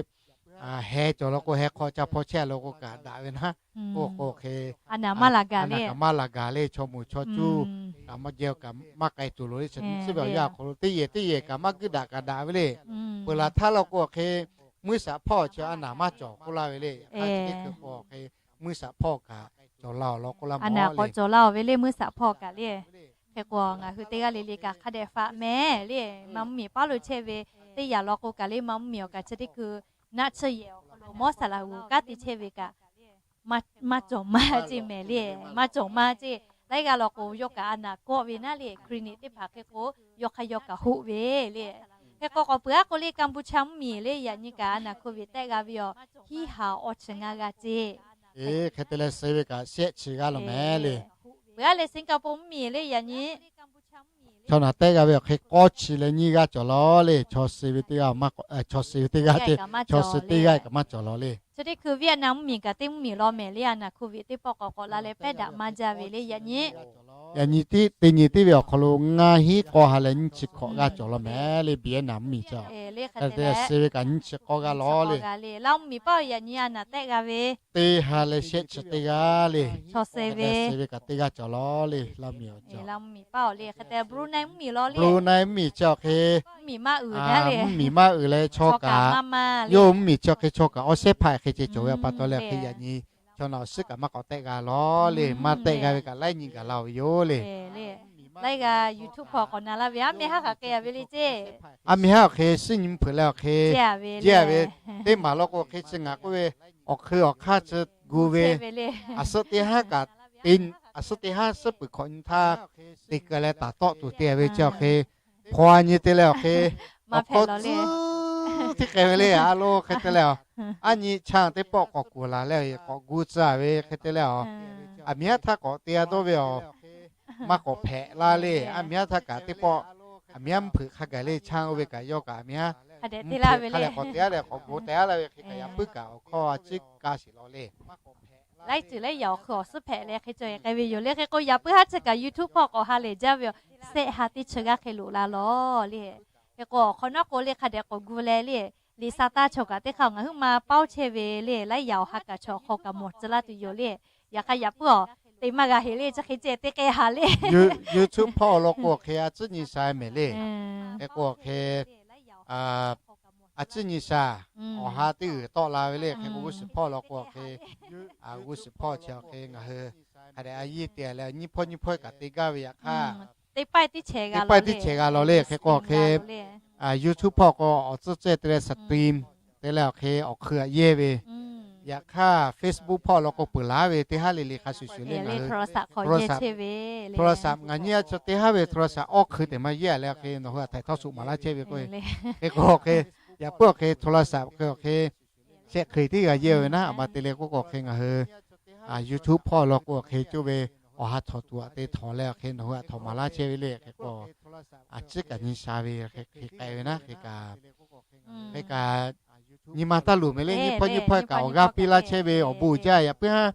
heh cawˬ law k'o heh hk'aw ca hpaw chehˇ a law k'o kaꞈ daꞈ ve naˉ. K'o k'o hk'e a naˍ kaꞈ maˇ laˬ gaˬ le, chaw moˍ chaw cuˇ kaꞈ maˇ jehˇ kaꞈ maˇ k'ai tuˬ loˬ le. Chi ve awˬ yanˇ awˬ hk'aw lo teˇ yehˬ teˇ yehˬ kaꞈ maˇ guiˇ daꞈ kaꞈ daꞈ ve le. Peuˬ laˬ htaˇ law k'o hk'e muiˇ shaꞈ hpawˇ chi a naˍ maˇ cawˬ k'oˆ laˇ ve le. Yaꞈ hk'aˇ chi teˇ hkui k'o hk'e muiˇ shaꞈ hpawˇ kaꞈ cawˬ la awˬ lawn k'oˆ laˇ a naˍ k'awꞈ cawˬ la awˬ ve le muiˇ shaꞈ hpawˇ kaꞈ le. Hk'e k'o ngaˬ hui teˇ g'aˇ le le kaꞈ hk'a dehꞈ faꞈ mehˍ le. Ma mvuhˇ miˬ paˉ lo chehˇ ve teˇ yanˇ law k'o kaꞈ le ma mvuhˇ miˬ awˬ kaꞈ chi teˇ hkui naˆ tsuhˇ yehˬ awˬ hk'aw lo mawˇ saˍ laꞈ g'uˬ kanˉ te chehˇ ve kaꞈ maˇ cawˬ maˇ ceˇ mehˍ le. Maˇ cawˬ maˇ ceˇ. Laiˉ g'aˇ law k'o yawˇ kaꞈ a naˍ kawˆ ve naˉ le. Clinic teˇ hpaˍ hk'e k'o yawˇ hk'aˇ yawˇ kaꞈ hoˆ ve le. Hk'e k'o k'awꞈ peuˬ aˉ k'o le Kanˇ puˇ chaˇ mvuhˇ miˬ le yaꞈ nyi kaꞈ a naˍ hk'oˆ ve tehˆ g'a ve yoˬ. Hiˉ ha awˇ chi ngaˇ g'aˇ ceˇ. Hk'e te leh suh ve kaꞈ shehˆ chi g'aˇ law mehˍ le. Peuˬ aˉ leh Singapore mvuhˇ miˬ le yaꞈ nyi chaw naˍ tehˆ g'a ve awˬ hk'e k'awˇ chi leh nyiˇ g'aˇ cawˬ law le. Chaw suh ve teˇ g'aˇ, chaw suh ve teˇ g'aˇ ceˇ, chaw suh teˇ g'aˇ kaꞈ maˇ cawˬ law le. Chi teˇ hkui Vietnam mvuhˇ miˬ kaꞈ teˇ mvuhˇ miˬ law mehˍ le. A naˍ hk'oˆ ve teˇ pawˆ k'awꞈ k'awꞈ la leh pehˉ daꞈ maˇ jaˇ ve le yaꞈ nyi. Yaꞈ nyi teˇ nyi teˇ ve awˬ hk'aw lo ngaˇ hinˉ k'awˇ ha leh nyiˇ chi hkawꞈ g'aˇ cawˬ law mehˍ le. Vietnam mvuhˇ miˬ chi te suh ve kaꞈ nyiˇ chi k'awˇ g'aˇ law le. Laˇ mvuhˇ miˬ paˉ yaꞈ nyi a naˍ tehˆ g'a ve teˇ ha leh shehˆ chi teˇ g'aˇ le. Chaw suh ve kaꞈ teˇ g'aˇ cawˬ law le. Laˇ mvuhˇ miˬ awˬ cawˬ, Laˇ mvuhˇ miˬ paˉ awˬ le. Hk'e te Brunei mvuhˇ miˬ law le. Brunei mvuhˇ miˬ chi awˬ hk'e mvuhˇ miˬ maˇ uiˍ naˉ le. Mvuhˇ miˬ maˇ uiˍ leh chaw kaꞈ, yawˇ mvuhˇ miˬ chi awˬ hk'e chaw kaꞈ awˇ shehˉ hpaˆ hk'e ceh cawˬ ve pa taw leh awˬ hk'e yaꞈ nyi chaw naˍ awˬ suhˉ kaꞈ maˇ k'awꞈ tehˆ g'a law le. Maˇ tehˆ g'a ve kaꞈ laiˉ nyi gaˬ la ve yoˬ le. Laiˉ g'aˇ YouTube hk'aw k'awꞈ na laˇ ve aˉ meh haˉ hk'aˬ hk'e a ve le ceˇ. Aˉ meh haˉ awˬ hk'e suhˉ nyi mvuhˇ hpeuꞈ leh awˬ hk'e jehˇ a ve le. Teˇ maˬ law k'o hk'e chi ngaˬ k'oˆ ve awˬ hk'ui awˬ hk'aˇ chi gu ve, a suhˉ teˇ haˉ kaꞈ te, a suhˉ teˇ haˉ suhˉ peuˬ hkawꞈ nyi htaˇ te keu leh taˍ tawˆ tuˬ te ve chi awˬ hk'e hpaw a nyi te leh awˬ hk'e awˬ hkawˇ tcuhˉ tiˉ k'ai ve le. A lo hk'e te leh, aˉ nyi chaˇ teˇ pawˆ k'awꞈ kuˬ laˬ leh k'awꞈ gu tcuh ve hk'e te leh, aˬ miˉ haˉ htaˇ k'awꞈ te a dawˇ ve aˬ, maˇ k'awꞈ hpehꞈ la le. Aˉ miˉ haˉ htaˇ kaꞈ teˇ pawˆ aˬ miˉ haˉ mvuhˇ hpeuꞈ hk'a gaˬ le chaˇ oˇ ve kaꞈ yawˇ kaꞈ aˬ miˉ haˉ hk'a leh k'awꞈ te a leh k'awꞈ gu te a la ve hk'e kaꞈ yaꞈ puiˉ kaꞈ awˬ hkawˇ a ciˉ kaˇ sheˍ law le. Laiˉ ceuˬ laiˉ yaꞈ awˬ hk'ui awˬ suhˉ hpehꞈ leh hk'e cawˬ e k'ai ve yoˬ le. Hk'e k'o yaꞈ puiˉ haˉ chi kaꞈ YouTube hk'aw k'awꞈ ha lehˬ jaˇ ve yoˬ. Shehˆ ha teˇ chi g'aˇ hk'e loꞈ la law le. Hk'e k'o awˬ hk'awꞈ nawˉ k'o le hk'a dehꞈ k'awꞈ gu leh le. Liꞈ sa taˇ chaw kaꞈ teˇ hk'aˇ ngaˬ huiˉ ma paoˇ chehˇ ve le. Laiˉ yaꞈ awˬ ha kaꞈ chaw hk'aw kaꞈ mawˬ tcuh laˇ tuˬ yoˬ le. Yaꞈ hk'aˇ yaꞈ puiˉ awˬ te maˇ g'a heˍ le. Chi hk'e ceh te k'ai ha le. YouTube hpawˇ law k'o hk'e a ciˉ nyi sha mehˍ le. Hk'e k'o hk'e a ciˉ nyi sha awˬ ha teˇ g'uiˬ tawˆ la ve le. Hk'e k'o g'uˇ suhˍ hpawˇ law k'o hk'e g'uˇ suhˍ hpawˇ chi awˬ hk'e ngaˬ hui hk'a dehꞈ a yiˇ te leh nyiˇ hpawˇ nyiˇ hpawˇ kaꞈ te gaˇ ve yaꞈ hk'aˇ teˇ pawˆ teˇ chehˬ g'a law le. Hk'e k'o hk'e YouTube hpawˇ k'o awˬ tcuhˇ cehˇ te leh stream te leh awˬ hk'e awˬ hk'ui aꞈ yehˇ ve, yaꞈ hk'aˇ Facebook hpawˇ law k'o peuˬ laˉ ve teˇ haˉ le le hk'a shuˍ shuˍ le ngaˬ hui โทรศัพท์ ngaˬ nyi a chaw teˇ haˉ ve โทรศัพท์ awˇ hk'ui tehꞈ maˇ yehˇ leh hk'e nawˬ hui a htaiˍ htawˇ shuˍ maˍ laˇ chehˇ ve k'o, hk'e k'o hk'e yaꞈ puiˉ awˬ hk'e โทรศัพท์ hk'e awˬ hk'e shehˆ hk'e tiˉ g'a yehˇ ve naˉ. A ma te leh k'oˆ k'o hk'e ngaˬ hui YouTube hpawˇ law k'o hk'e coˇ ve awˬ ha htawꞈ tuˬ aꞈ te htawꞈ leh awˬ hk'e nawˬ hui aꞈ htawꞈ maˍ laˇ chehˇ ve le. Hk'e k'o a ciˉ kaꞈ nyi sha ve hk'e k'ai ve naˉ. Hk'e kaꞈ hk'e kaꞈ nyi ma taˇ luˬ mehˍ le. Nyiˇ hpawˇ nyiˇ hpawˇ kaꞈ awˬ g'aˇ piˇ laˇ chehˇ ve awˬ bon uiˍ jaˇ yaꞈ puiˉ haˉ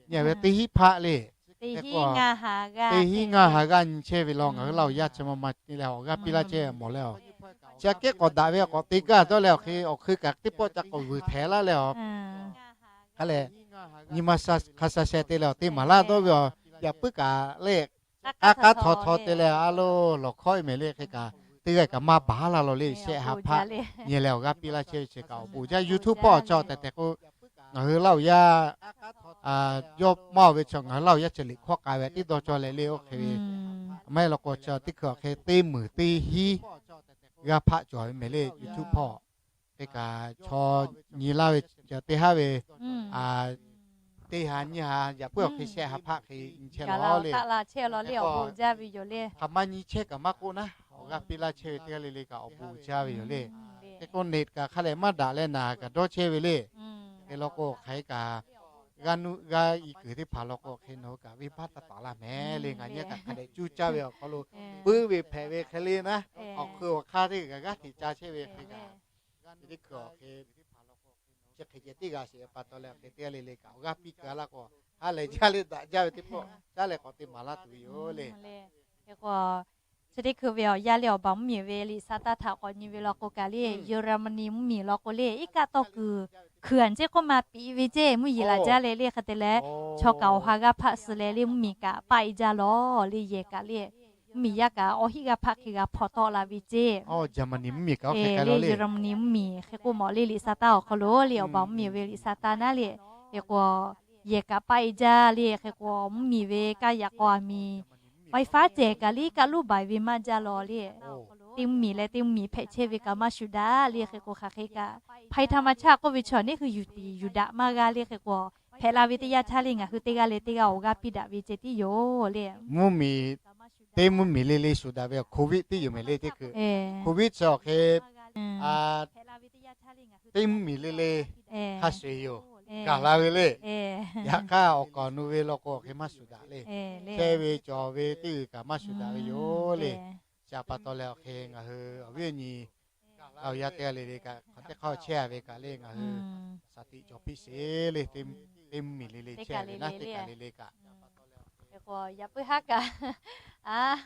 nyi a ve teˇ hinˉ hpaˆ le. Teˇ hinˉ ngaˇ ha g'aˇ nyi chehˇ ve law, ngaˬ hui Laˇ huˍ yaˇ chi ma ma te leh awˬ g'aˇ piˇ laˇ chehˇ mawˬ leh a. Chi aꞈ kehˉ k'awꞈ daꞈ ve k'awꞈ te gaˇ dawˇ leh awˬ hk'e awˬ hkui kaꞈ teˇ pawˆ ca k'awꞈ vuiˬ hpehꞈ laˇ leh a. Hk'a lehˬ, nyi ma hk'a sha sheh te leh awˬ te maˍ laˇ dawˇ ve a. Yaꞈ puiˉ kaꞈ lehˬ, k'aˉ k'aˉ htaw htaw te leh a lo lawˬ hkawˇ e mehˍ le hk'e kaꞈ teˇ g'aˇ kaꞈ maˇ baˬ laˇ law le. Shehˆ ha hpaˆ nyi leh awˬ g'aˇ piˇ laˇ chehˇ ve chi kaꞈ awˬ bon jaˇ. YouTube hpawˇ chaw tehˬ tehˬ k'o, ngaˬ hui Laˇ huˍ yaˇ yawˇ maˇ oˬ ve chaw ngaˬ hui Laˇ huˍ yaˇ chi liꞈ hkawˇ k'ai ve teˇ dawˇ cawˇ leh le oˇ hk'e ve, maˇ heˆ law k'o chi teˇ hkui awˬ hk'e teˇ meunˍ teˇ hiˉ g'aˇ hpaˆ cawˬ ve mehˍ le YouTube hpawˇ. Hk'e kaꞈ chaw nyi laˇ ve teˇ haˉ ve teˇ ha nyiˇ ha yaꞈ puiˉ awˬ hk'e shehˆ ha hpaˆ hk'e nyi chehˇ law le. Hk'aˬ ma nyi chehˇ kaꞈ maˇ k'oˆ naˉ, awˬ g'aˇ piˇ laˇ chehˇ ve teˇ g'aˇ le le kaꞈ awˬ bon jaˇ ve yoˬ le. Hk'e k'o net kaꞈ hk'a lehˬ maˇ daꞈ leh naˬ kaꞈ dawˇ chehˇ ve le. Hk'e law k'o hk'aˬ hk'e kaꞈ g'aˇ nuˆ g'aˇ i kuiˬ teˇ hpaˍ law k'o hk'e nawˬ hui kaꞈ venˇ baˆ taˇ taˍ laˇ mehˍ le. Ngaˬ nyi kaꞈ hk'a dehꞈ cuˇ caˇ ve awˬ hk'aw lo puiˉ ve hpehꞈ ve hk'e le naˉ, awˬ hkui awˬ hk'aˇ teˇ g'aˇ g'aˇ hteꞈ ca chehˇ ve hk'e kaꞈ, teˇ hkui awˬ hk'e chi hk'e ceh teˇ g'aˇ sheˍ pa taw leh awˬ hk'e teˇ g'aˇ le le kaꞈ awˬ g'aˇ piˇ keu laˇ k'o, ha lehˬ jaˇ le daꞈ jaˇ ve teˇ pawˆ caˉ leh k'awꞈ te maˍ laˇ tuˬ ve yoˬ le. Hk'e k'o, chi teˇ hkui ve awˬ yanˇ le awˬ baˬ mvuhˇmiˬ ve liꞈ sa taˇ htaꞈ k'awꞈ nyi ve law k'o kaꞈ le, Germany mvuhˇmiˬ law k'o le iˉ kaˆ tawˇ kuiˬ hkui a nyi ceˇ k'oˆ ma piꞈ ve ceˇ mvuhˇ yeˬ laˬ jaˇ leh le hk'e te leh, chaw kaꞈ awˬ ha g'aˇ hpaˆ suh leh le mvuhˇmiˬ kaꞈ paˆ e jaˇ lawˬ le yehˬ kaꞈ le, mvuhˇmiˬ yaˇ kaꞈ awˬ hiˆ g'aˇ hpaˆ hk'e g'a hpaw tawˆ la ve ceˇ. Germany mvuhˇmiˬ hk'e k'oˆ mawˬ le liꞈ sa taˇ awˬ hk'aw lo le awˬ baˬ mvuhˇmiˬ ve liꞈ sa taˇ naˉ le, hk'e k'o yehˬ kaꞈ paˆ e jaˇ le hk'e k'o mvuhˇmiˬ ve kaˇ yaꞈ k'aw a miˬ Wi-Fi cehˬ kaꞈ le kaˆ luˉ baiˬ ve maˇ jaˇ lawˬ le. Teˇ mvuhˇmiˬ leh teˇ mvuhˇmiˬ hpehꞈ chehˇ ve kaꞈ maˇ shuˍ daꞈ le hk'e k'o hk'aˬ hk'e kaꞈ, hpaˇ e htaˇ maˇ chaˇ k'oˆ ve chaw neˇ hui yuˬ tiˍ yuˬ daꞈ maˇ g'a le hk'e k'o, hpehꞈ la ve teˇ yanˇ htaˇ le ngaˬ hui teˇ g'aˇ leh teˇ g'aˇ awˬ g'aˇ piˇ daꞈ ve ceh tiˉ yoˬ le. Mvuhˇmiˬ, teˇ mvuhˇmiˬ le le shuˍ daꞈ ve COVID tiˉ yoˬ mehˍ le teˇ hkui. COVID chi awˬ hk'e teˇ mvuhˇmiˬ le le hk'a shuˍ yoˬ, gaˬ la ve le. Yaꞈ hk'aˇ awˬ kaˍ awˬ nu ve law k'o awˬ hk'e maˇ shuˍ daꞈ le. Chehˇ ve cawˬ ve teˇ g'uiˬ kaꞈ maˇ shuˍ daꞈ ve yoˬ le. Chi pa taw leh awˬ hk'e ngaˬ hui awˬ viˉ awˬ nyi Laˇ huˍ yaˇ teˇ g'aˇ le le kaꞈ hk'aˬ teˇ hk'aˇ chehˇ ve kaꞈ le ngaˬ hui shaˍ tiꞈ cawˬ piˇ sheˍ le. Teˇ mvuhˇmiˬ le le chehˇ ve naˉ teˇ kaˬ le le kaꞈ Hk'e k'o yaꞈ puiˉ haˉ kaꞈ, a,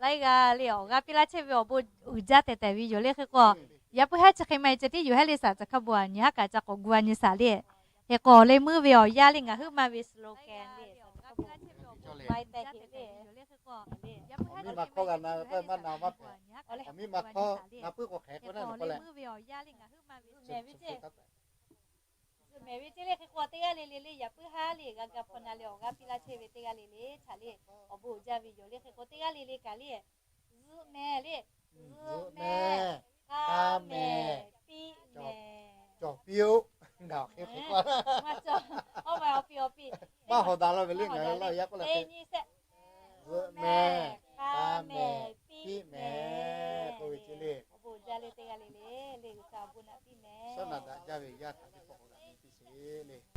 laiˉ g'aˇ le awˬ g'aˇ piˇ laˇ chehˇ ve awˬ bon uiˍ jaˇ tehꞈ tehꞈ ve yoˬ le. Hk'e k'o yaꞈ puiˉ haˉ chi hk'e maˇ heˆ ceh tiˉ yoˬ heˆ le. Saˍ caˬ hk'a bon a nyi haˉ kaꞈ ca k'awꞈ gu a nyi saˍ le. Hk'e k'o leh meuˇ ve awˬ yanˇ le ngaˬ huiˉ ma ve slogan le, awˬ miˇ ma hkawˇ na puiˉ k'o hk'e k'o na k'o leh meuˇ ve awˬ yanˇ le ngaˬ huiˉ ma ve mehˍ ve ceˇ zuhꞈ mehˍ ve ceˇ le. Hk'e k'o teˇ g'aˇ le le le yaꞈ puiˉ haˉ le g'a ga hpaw na leh awˬ g'aˇ piˇ laˇ chehˇ ve teˇ g'aˇ le le htaꞈ le awˬ bon uiˍ jaˇ ve yoˬ le. Hk'e k'o teˇ g'aˇ le le kaꞈ le zuhꞈ mehˍ le, zuhꞈ mehˍ, k'a mehˍ, piˇ mehˍ, cawˬ piˇ-oˆ. Ngaˬ awˬ hk'e hk'e k'oˆ, maˇ cawˬ, awˬ ma awˬ piˇ awˬ piˇ maˇ hawˍ daꞈ la ve le ngaˬ hui Laˇ huˍ yaˇ k'oˆ leh teˇ nyi sehˆ zuhꞈ mehˍ, k'a mehˍ, piˇ mehˍ k'oˆ ve ceˇ le. Awˬ bon uiˍ jaˇ le teˇ g'aˇ le le le G'uiˬsha awˬ bon naꞈ piˇ mehˍ. Shaˉ naꞈ daꞈ jaˇ ve yaˇ htaꞈ teˇ pawˆ k'awꞈ g'a piˇ sheˍ le.